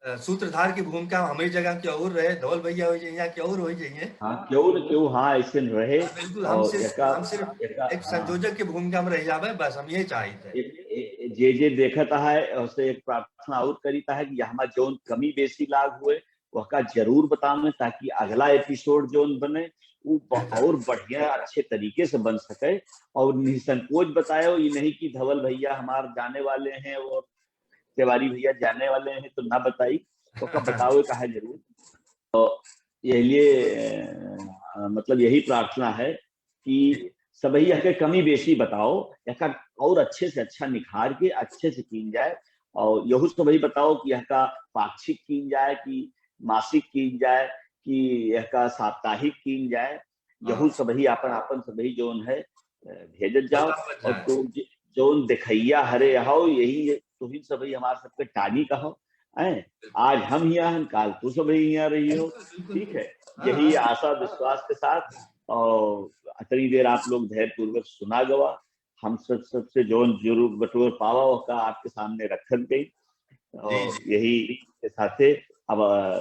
अ, सूत्रधार की भूमिका हमारी जगह के और रहे, धवल भैया हो जाइए, के और हो जाइए। हाँ, क्यों न क्यों, हाँ, ऐसे रहे। हाँ, बिल्कुल, हम और सिर्फ, एका, हम सिर्फ एका, एक हाँ। संयोजक की भूमिका में रह जावे, बस हम ये चाहित है। एक, एक, जे जे देखत है, उसे एक प्रार्थना और करीत है कि यहाँ जौन कमी बेसी लाग हुए, वहका जरूर बतावें, ताकि अगला एपिसोड जौन बने, वो ब-, और बढ़िया, अच्छे तरीके से बन सके। और निसंकोच बतायो, ये नहीं कि धवल भैया हमार जाने वाले हैं और तिवारी भैया जाने वाले हैं, तो ना बताई, वहका बतावे का है जरूर। तो यही लिए, अ, मतलब, यही प्रार्थना है कि सबही यहके कमी बेसी बताओ, यहका और अच्छे से अच्छा निखार के अच्छे से कीन जाए। और यहू सबही बताओ कि यहका पाक्षिक कीन जाए कि मासिक कीन जाए कि यहका साप्ताहिक कीन जाए। यहू हाँ। सबही आपन, आपन सबही जौन है, अ, भेजत जाओ। बतावत और जाए। तो ज-, जौन देखैया हरे हौ, यही तुहिन सबही हमार सबके टानी का हो, हैं? बिल्कुल। आज हम हियाँ हन, काल तू सबही हियाँ रही हो, बिल्कुल, बिल्कुल। ठीक है? हाँ, यही हाँ। आशा विश्वास के साथ, और अतनी देर आप लोग धैर्यपूर्वक सुना गवा, हम सब, सबसे जौन जुरुक बटोर पावा, ओका आपके सामने रखत गई। और जी, जी। यही के साथे अब, अ,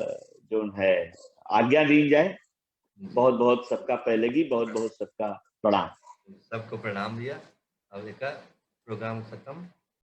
जौन है, आज्ञा दीन जाए। जी। बहुत, बहुत सबका पहले की, बहुत, बहुत सबका प्रणाम। सबको प्रणाम भैया। अब एका प्रोग्राम खत्म।